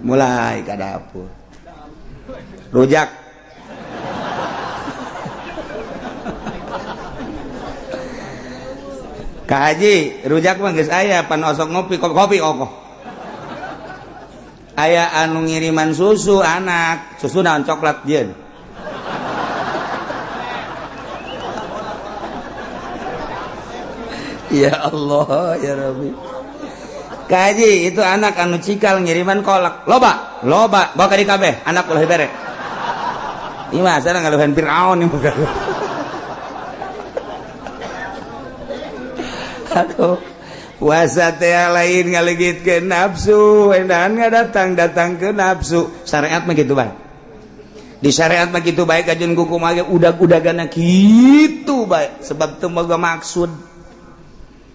[SPEAKER 3] Mulai ka dapur. Rujak. Ka Haji, rujak mah geus aya pan osok ngopi kopi kokoh. Aya anu ngiriman susu anak, susu naon coklat jieun. Ya Allah, ya Rabbi. Ka Haji, itu anak anu cikal ngiriman kolak. Loba, loba, bawa ka di kabeh, anak ulah bere. Ieu mah asana ngaluhan Firaun ieu mah. Aduh, puasa teh lain ngalegitkeun nafsu, endahan datang datang ke nafsu. Syariat mah gitu bae. Di syariat mah kitu bae, kajeun ku kumaha ge udag-udagana kitu bae, sebab teu boga maksud.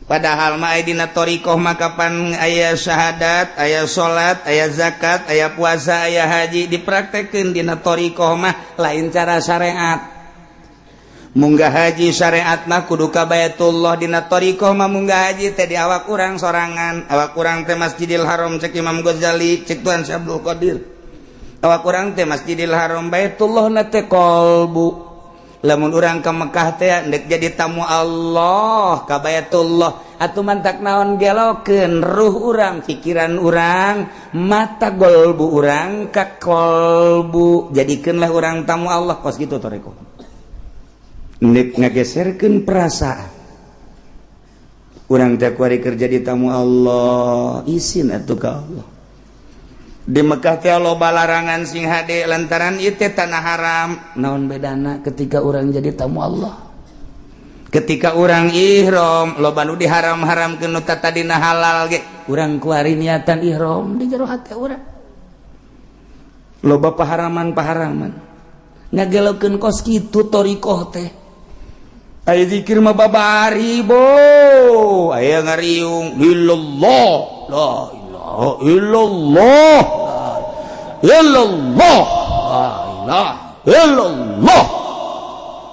[SPEAKER 3] Padahal mah aya dina thoriqoh mah kapan aya syahadat, aya salat, aya zakat, aya puasa, aya haji, dipraktekeun dina thoriqoh mah, lain cara syariat. Munggah haji syariat mah kudu ka Baitullah, dina thoriqoh mah munggah haji teh di awak urang sorangan. Awak urang teh Masjidil Haram, cek Imam Ghazali, cek Tuan Syekh Abdul Qadir. Awak urang teh Masjidil Haram, Baitullah na teh kolbu. Lamun urang ke Mekah teh ndek jadi tamu Allah ka Baitullah, atuh mantak naon gelokeun ruh urang, pikiran urang, mata golbu urang ka kolbu, jadikeunlah urang tamu Allah. Kos kitu thoriqoh ndek ngageserkeun perasaan urang teh kuari kerja di tamu Allah. Isin atuh ka Allah. Di Mekah teh loba larangan sing hade lantaran ieu teh tanah haram. Naon bedana ketika urang jadi tamu Allah? Ketika urang ihram, loba nu diharam-haramkeun nu tadina halal ge. Urang kuari niatan ihram, di jero hate urang loba paharaman-paharaman ngagelokeun. Kos kitu thoriqoh teh. Aya zikir mah babari bo, aya ngariung illallah, la ilaha illallah, illallah, la ilaha illallah.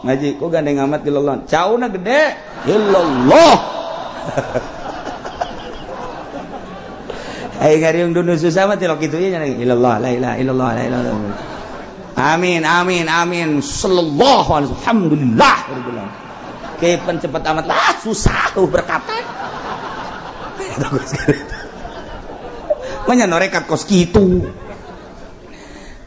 [SPEAKER 3] Ngaji kok gandeng amat illallah, cauna gede illallah. Aya ngariung dunu susah mah tilok kitu nya, illallah, la ilaha illallah, la ilaha illallah, amin amin amin, sallallahu alaihi, alhamdulillah rabbil alamin. Kepan cepet amat lah, susah berkata. Manya norekat kos kitu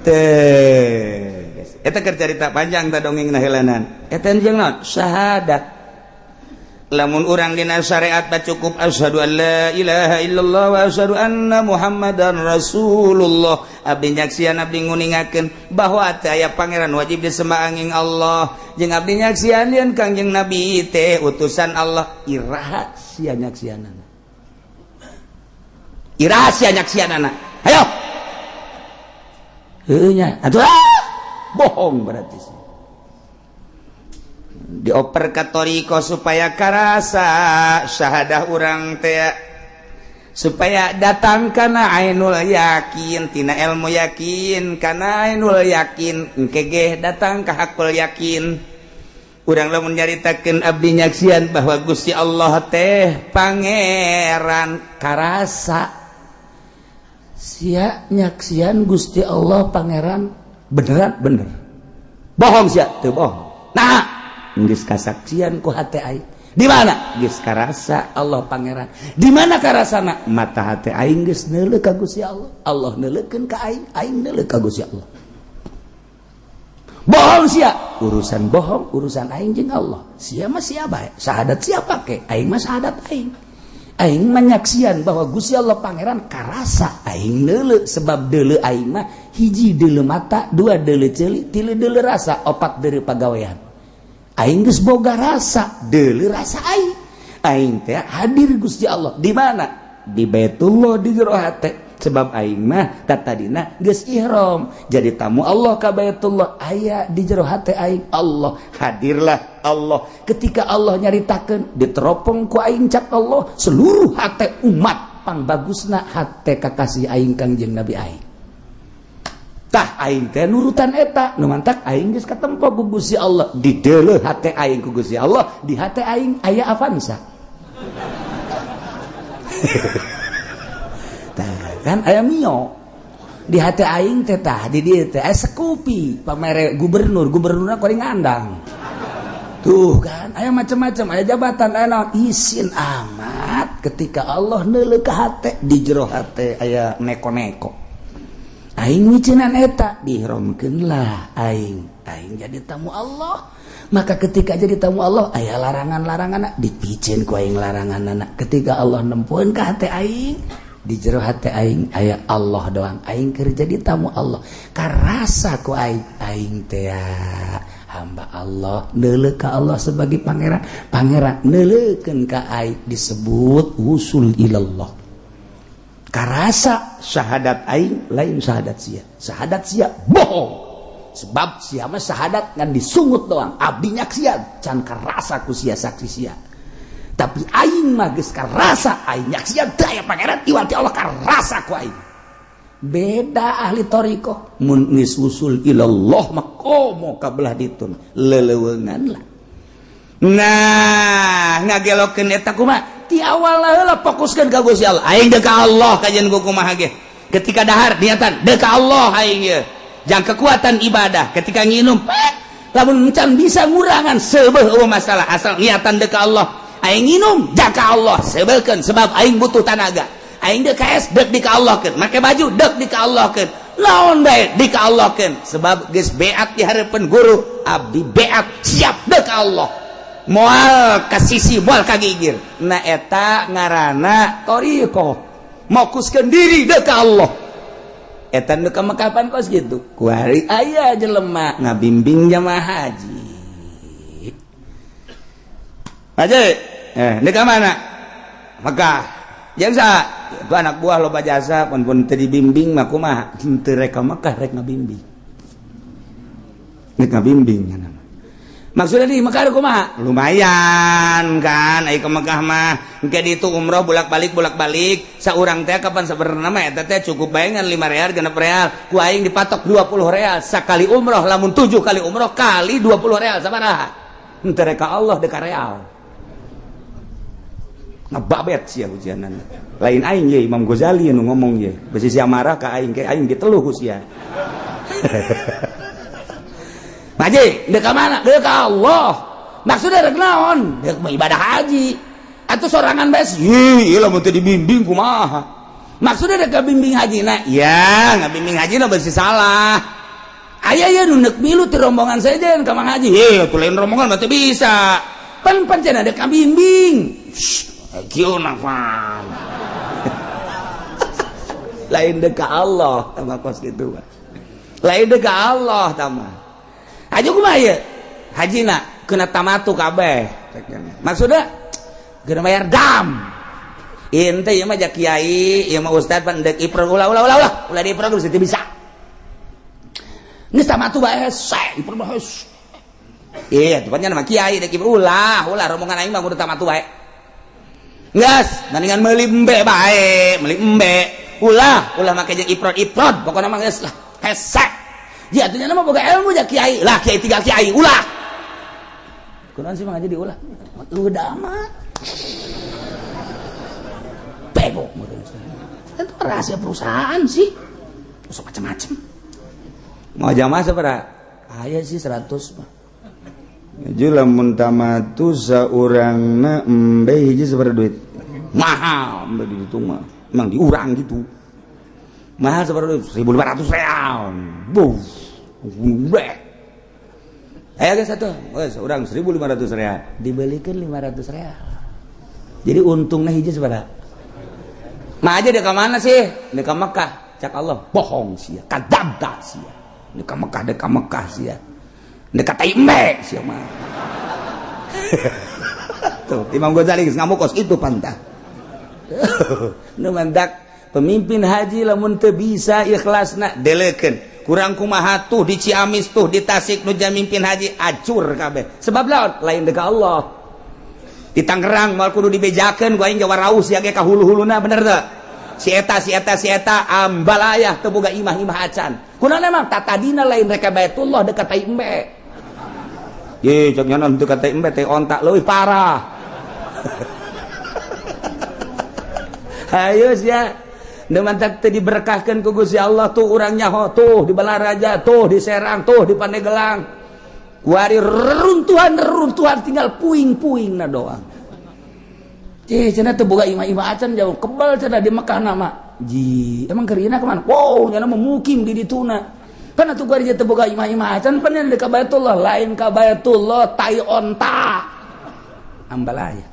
[SPEAKER 3] teh. Eta keur carita panjang ta dongeng na heulanan. Eta jeung naon syahadat. Lamun urang dina syariat tak cukup asyhadu an la ilaha illallah wa asyhadu anna muhammadan rasulullah. Abdi nyaksian, abdi nguningakeun bahwa teu aya pangeran wajib disembah angin Allah, jeung abdi nyaksian yen Kangjeng Nabi teh utusan Allah. Iraha sia nyaksianana? Iraha sia nyaksianana? Hayo, heueuh nya atuh. Ah, bohong berarti. Dioper ka thoriqoh supaya karasa syahadah urang teh, supaya datang kana ainul yakin, tina ilmu yakin kana ainul yakin, engke ge datang ka hakul yakin. Urang lamun nyaritakeun abdi nyaksian bahwa Gusti Allah teh pangeran, karasa sia nyaksian Gusti Allah pangeran beneran? Bener. Bohong sia? Teu bohong. Nah, geus kasaksian ku hate aing. Di mana geus karasa Allah pangeran? Di mana karasana? Mata hate aing geus neuleuh ka Gusti Allah, Allah neuleukeun ka aing, aing neuleuh ka Gusti Allah. Bohong sia? Urusan bohong urusan aing jeung Allah. Sia mah sia bae, syahadat sia pake, aing mah syahadat aing. Aing menyaksian bahwa Gusti Allah pangeran karasa aing neuleuh, sebab deuleu aing mah hiji deuleu mata, dua deuleu ceuli, tilu deuleu rasa, opat deuleu pagawean. Aing geus boga rasa, deuleu rasa aing, aing teh hadir Gusti Allah. Di mana? Di Baitullah, di jero hate, sebab aing mah tatadina geus ihram jadi tamu Allah ka Baitullah. Aya di jero hate aing Allah, hadirlah Allah. Ketika Allah nyaritakeun, diteropong ku aing cak Allah seluruh hate umat, pangbagusna hate kakasih aing, Kangjeng Nabi aing. Tah, aing teh nurutan eta nu mantak aing geus katempo ku Gusti Allah, dideuleu hate aing ku Gusti Allah. Di hate aing aya Avanza. Tah kan aya Mio di hate aing teh. Tah, di dieu teh aya Scoopy pamere gubernur, gubernurna kuring ngandang. Tuh kan aya macam-macam, aya jabatan, aya naon. Isin amat ketika Allah neuleuh ka hate, di jero hate aya neko-neko. Aing micinan eta, dihromkeun lah aing, aing jadi tamu Allah. Maka ketika jadi tamu Allah, aya larangan-larangan, dipicen ku aing larangan anak. Ketika Allah nempuan ka hate aing, di jero hate aing aya Allah doang. Aing keur jadi tamu Allah, karasa ku aing, aing teh hamba Allah, neuleuh ka Allah sebagai pangeran, pangeran neuleukeun ka aing, disebut wusul ilallah. Karasa syahadat aing lain syahadat sia. Syahadat sia bohong.
[SPEAKER 2] Sebab sia mah syahadat ngan disungut doang. Abdi nyaksian can karasa ku sia saksi sia. Tapi aing mah geus karasa aing nyaksian teu aya pangeran iwal ti Allah karasa ku aing. Beda ahli thariqah mun geus usul ilallah mah komo ka belah ditu leleuweungan lah. Nah, ngagelokeun eta kumaha? Ti awal heula fokuskeun ka Gusti Allah. Aing deuk ka Allah kajian ku kumaha ge. Ketika dahar niatan deuk ka Allah aing ye. Jang kekuatan ibadah ketika nginum pek lamun can bisa ngurangan seubeuh eueuh masalah asal niatan deuk ka Allah. Aing nginum jang ka Allah seubeuhkeun sebab aing butuh tanaga. Aing deuk ka es deuk di ka Allahkeun, make baju deuk di ka Allahkeun. Naon bae di ka Allahkeun sebab geus beat di hareupeun guru, abdi beat siap deuk ka Allah. Moal ka sisi moal ka gigir. Nah eta ngaranna thariqah. Fokuskeun diri deuk ka Allah. Eta nu ka Mekah pan kos kitu. Kuari aya jelema ngabimbing jamaah haji. Haji, deuk ka mana? Mekah. Jeung saha? Itu anak buah loba jasa pun pun teu dibimbing mah kumaha? Teu rek ka Mekah rek ngabimbing. Rek ngabimbing nya. Maksudnya di Mekah kumaha? Lumayan kan ai ke Mekah mah. Engke ditu umroh bolak-balik saurang teh kapan sabenerna mah eta teh cukup bae ngan 5 real 6 real. Ku aing dipatok 20 real sakali umroh lamun 7 kali umroh kali 20 real sabaraha? Henteu rek ka Allah deuk ka real. Ngebabet sia ujianan. Lain aing ye Imam Ghazali nu ngomong ye. Besi sia marah ka aing ke aing diteluh ku sia. Haji, deuk ka mana? Deuk ka Allah. Maksudnya rek naon? Deuk ibadah haji. Atuh sorangan bae sih, ieu lamun teu dibimbing kumaha? Maksudnya dek bimbing haji na? Ya, ngabimbing haji na besi salah. Aya ya nu neuk milu ti rombongan sejen ka Mang Haji. Heh, atuh lain rombongan mah teu bisa. Pan pancen ada kabimbing. Kieu nafan. Lain deuk ka Allah tah kos kitu mah. Lain deuk ka Allah tah mah. Haji kumaha ieu? Hajina kena tamatu kabeh. Maksudnya kena bayar dam. Ente ieu mah ja kiai, ieu mah ustad pan deuk ifrad ulah ulah ulah ulah, ulah di ifrad geus teu bisa. Geus tamatu bae hese, ifrad bae hese. Iya, tuh pan mah kiai deuk ifrad ulah, ulah rombongan aing mah kudu tamatu bae. Geus, mendingan meuli embe bae, meuli embe. Ulah, ulah make jeung ifrad-ifrad, pokona mah geus lah hese. Ya atuh mah boga ilmu ja kiai. Lah kiai tiga kiai ulah. Kunaon sih mah jadi ulah? Udah mah. Bego itu rahasia perusahaan sih. Usah macam-macam. Mau jamaah sabaraha? Aya sih 100 mah.
[SPEAKER 1] Ju lamun tamatu saurangna embe hiji sabaraha duit?
[SPEAKER 2] Mahal embe di ditu mah. Emang diurang gitu. Mahal sabaraha duit? 1500 real. Buh. Gede. Ayo guys satu. Wes urang 1500 real. Dibelikan 500 real. Jadi untungnya hiji sabaraha? Mah aja dia ke mana sih? Dia ke Mekah. Cak Allah, bohong sia, kadzabta sia. Dia ke Mekah, dia ke Mekah sia. Dia kata embe sia mah.
[SPEAKER 1] Tuh, Imam Ghazali geus ngamuk kos itu pantah.
[SPEAKER 2] Nu mantak pemimpin haji lamun teu bisa ikhlasna
[SPEAKER 3] Delekeun. Kurang kumaha tuh di Ciamis tuh di Tasik nu mimpin haji acur kabeh.
[SPEAKER 2] Sebab lawan lain deuk Allah.
[SPEAKER 3] Di Tangerang moal kudu dibejakeun ku aing Jawa Raus ya ge ka hulu-huluna bener teu? Si eta si eta si eta ambalayah teu boga imah-imah acan.
[SPEAKER 2] Kunaon emang tatadina lain reka Baitullah dekat tai embe.
[SPEAKER 1] Ye, cek nyanon teu kata embe teh ontak leuwih parah.
[SPEAKER 2] Ayo sia. Nu mantak teu diberkahkeun ku Gusti Allah tuh urang nyaho tuh di Balaraja tuh di Serang tuh di Pandeglang. Kuari reruntuhan-reruntuhan tinggal puing-puing na doang. Cih, cenah teu boga imah-imah acan jauh kebal cenah di Mekah nama. Ji, emang kerina kemana? Wow, nyana memukim di dituna. Kan atuh kuari teu boga imah-imah acan pan di ka Baitullah, lain ka Baitullah tai onta. Ambalaya.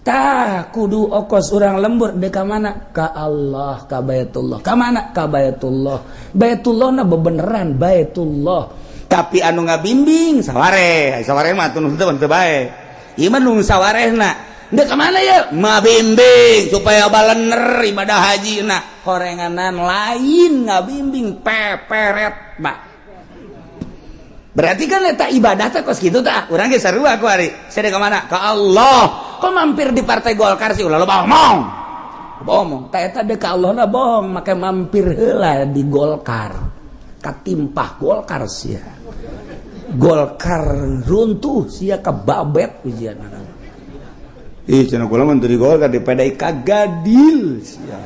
[SPEAKER 2] Tah kudu okos urang lembur dek ka mana? Ka Allah, ka Baitullah. Ka mana? Ka Baitullah. Baitullah na bebeneran Baitullah.
[SPEAKER 3] Tapi anu ngabimbing saware, saware mah atuh nu teu bae. Ieu mah nu sawarehna.
[SPEAKER 2] Dek ka mana ya?
[SPEAKER 3] Mabimbing supaya balener ibadah haji na.
[SPEAKER 2] Horenganan lain ngabimbing peperet, Pak.
[SPEAKER 1] Berarti kan eta ibadah teh kos kitu tah. Urang ge sarua ku ari. Sia ka mana? Ka Allah. Kok mampir di Partai Golkar sih ulah loba omong. Bohong. Tah eta deuk ka Allah na bohong, make mampir heula di Golkar. Katimpah Golkar sia. Golkar runtuh sia kababet ujian. Ih cenah kula mah di Golkar di PDI kagadil sia.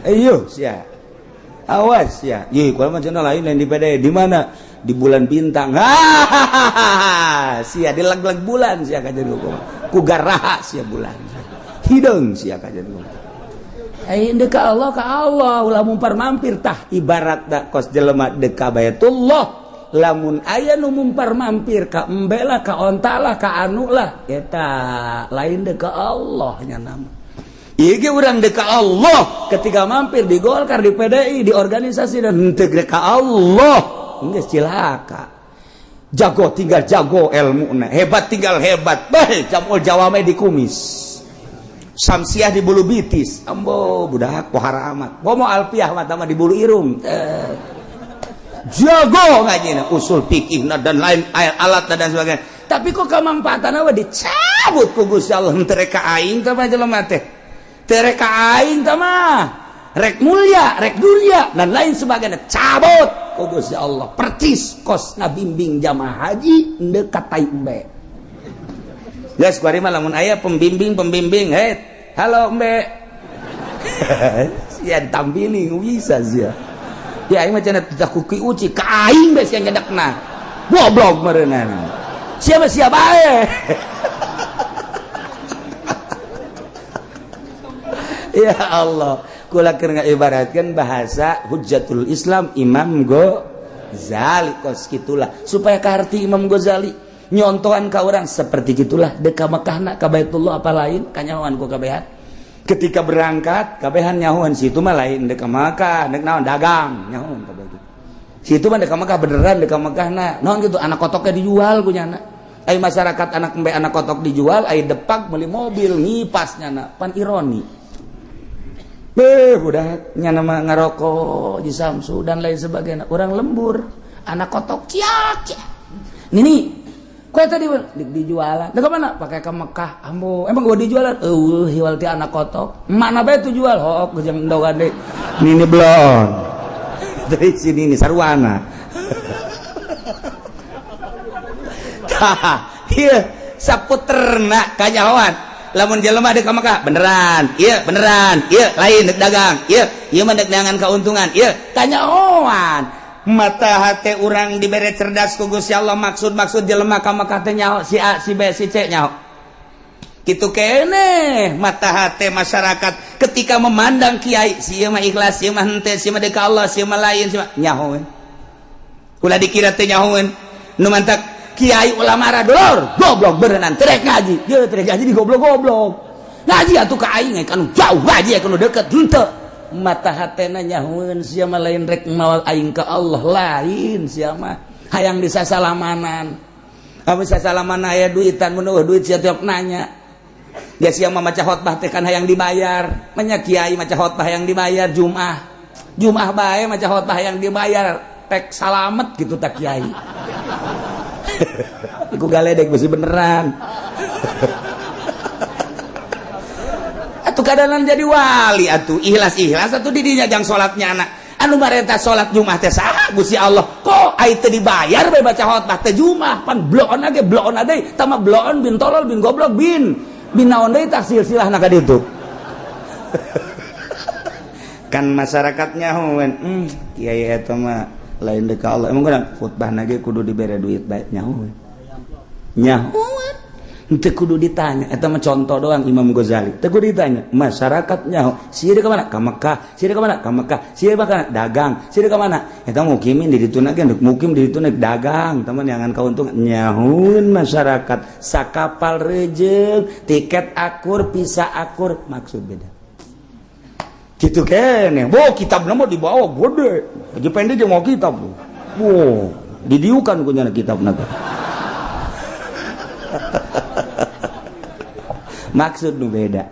[SPEAKER 1] Ayo sia. Awas ya. Ih kula mah cenah lain di PDI di mana? Di bulan bintang. Hahaha. Sia dileg-leg bulan sia ka jadi hukum. Ku garaha sia bulan. Hideung sia ka jadi hukum. Ayo deuk ka Allah ulah mumpar mampir tah ibarat da kos jelema deuk ka Baitullah. Lamun aya nu mumpar mampir ka embe lah ka onta lah ka anu lah eta lain deuk ka Allah nya nama. Ieu ge urang deuk ka Allah ketika mampir di Golkar, di PDI, di organisasi dan henteu deuk ka Allah geus cilaka. Jago tinggal jago ilmuna, hebat tinggal hebat. Bae jamul jawame di kumis. Samsiah di bulu bitis. Ambo budak pohara amat. Bomo alfiah mah di bulu irung. Jago ngajina usul fikihna dan lain alat dan sebagainya. Tapi kok kamangfaatan we dicabut ku Gusti Allah henteu rek ka aing teh mah jelema teh. Teu rek ka aing teh mah. Rek mulia, rek dunia dan lain sebagainya cabut ku Gusti Allah. Percis kos ngabimbing jamaah haji ndeu ka tai embe. Geus kuari mah lamun aya pembimbing-pembimbing, hei, halo embe. Sia ditampili bisa sia. Ya aing mah cenah teu kuki uci ka aing bae sia nyedekna. Goblok meureunana. Sia mah sia bae. Ya Allah, kula keur ngaibaratkeun bahasa Hujjatul Islam Imam Ghazali kos kitulah supaya kaharti Imam Ghazali nyontohan ka urang seperti gitulah deuk ka Mekahna ka Baitullah apa lain kanyahoan ku kabehan. Ketika berangkat kabehan nyahoan situ mah lain deuk ka Mekah deuk naon dagang nyahoan kabeh gitu. Situ mah deuk ka Mekah beneran deuk ka Mekahna naon gitu anak kotoknya dijual ku nyana. Ai masyarakat anak embe anak kotok dijual ai depak beli mobil ngipas nyana pan ironi. Beuh budak nyana mah ngarokok di Samsu dan lain sebagainya urang lembur anak kotok ciak ciak. Nini kue tadi dijualan, ke mana? Pakai ke Mekah, ambo. Emang gua dijualan? Eueuh, hiwal ti anak kotok. Mana bae tu jual? Hook jeung endogan deui. Nini blon. Dari sini nih sarwana. Tah, ieu saputerna kanyahoan. Lamun jelema deuk ka Mekah, beneran. Ieu beneran. Ieu lain deuk dagang. Ieu ieu mah deuk neangan kauntungan. Ieu kanyahoan. Mata hati orang diberi cerdas ku Gusti Allah maksud-maksud jelema ka Mekah teh nyaho si A si B si C nyaho kitu keneh mata hati masyarakat ketika memandang kiai si ieu mah ikhlas si ieu mah henteu si ieu mah deuk ka Allah si ieu mah lain si mah nyaho we ulah dikira teh nyahoeun nu mantak kiai ulama ra dulur goblok beureunan teu rek ngaji ieu teu rek ngaji di goblok-goblok ngaji atuh ka aing kan jauh ngaji kan deket henteu mata hatena nyahueun sia mah lain rek mawa aing ka Allah lain sia mah hayang disasalamanan amun sasalamanan aya duitan mun eueuh duit sia tiap nanya ya sia mah maca khotbah teh kan hayang dibayar manya kiai maca khotbah hayang dibayar Jumat Jumat bae maca khotbah hayang dibayar tek salamet gitu tak kiai iku galedek besi beneran atuh kadanan jadi wali atuh ikhlas-ikhlas atuh di dinya jang salatnya anak anu marenta salat Jumat teh saha Gusti Allah kok ai teu dibayar bae baca khotbah teh Jumat pan bloon age bloon deui tama bloon bin tolol bin goblok bin bin naon deui tah silsilahna ka ditu kan masyarakatnya hoen kiai eta mah lain deuk ka Allah emang kurang khotbahna ge kudu dibere duit bae nyaho nyaho teu kudu ditanya eta mah contoh doang Imam Ghazali teu kudu ditanya masyarakat nyaho sia ka mana ka Mekah sia ka mana ka Mekah sia ka mana dagang sia ka mana eta mukimin di ditu ge mukim di ditu dagang teman jangan kauntungan nyahueun masyarakat sakapal rejeung tiket akur visa akur maksud beda gitu kene bo kitabna mah dibawa gede haji pendek jeung mau kitab wo didiukan ku nyana kitabna teh maksud nu beda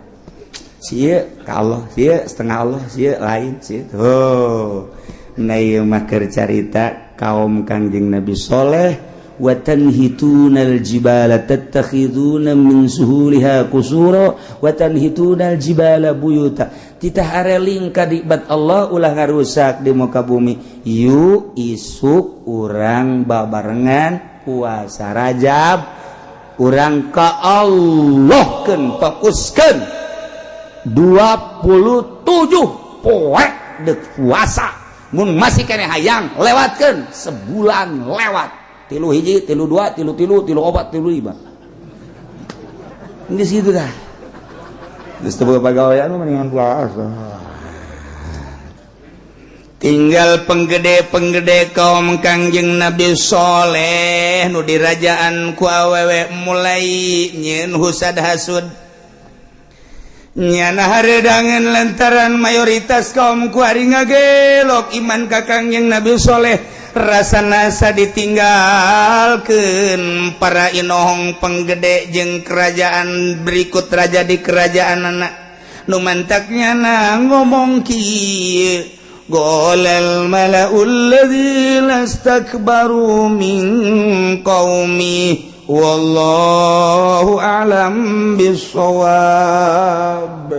[SPEAKER 1] sia ka Allah sia setengah Allah sia lain sia oh nah ieu mah keur carita Kaum Kangjeng Nabi Soleh, wa tanhitunal jibala tattakhiduna min suhuliha qusura wa tanhitunal jibala buyuta. Titah areling kadibat Allah ulah ngarusak di muka bumi. Yuk, isuk urang babarengan puasa Rajab, urang ka Allah keun, fokuskeun 27 poe dek puasa. Mun masih kene hayang lewatkan sebulan, lewat tilu hiji, tilu dua, tilu tilu, tilu opat, tilu lima, geus kitu dah. Geus teu boga pagawean mah mendingan puasa. Tinggal penggede-penggede kaum Kangjeng Nabi Soleh nu dirajaan ku awewe mulai nyeun husad hasud, nyana haredangan lantaran mayoritas kaum kuari ngagelok iman ka Kangjeng Nabi Soleh. Rasa nasa ditinggalkan para inohong penggede jeung kerajaan berikut raja di kerajaan anak nu mantaknya na ngomong kieu, qalal mala'ul ladzina istakbaru min qaumi, wallahu a'lam bissawab.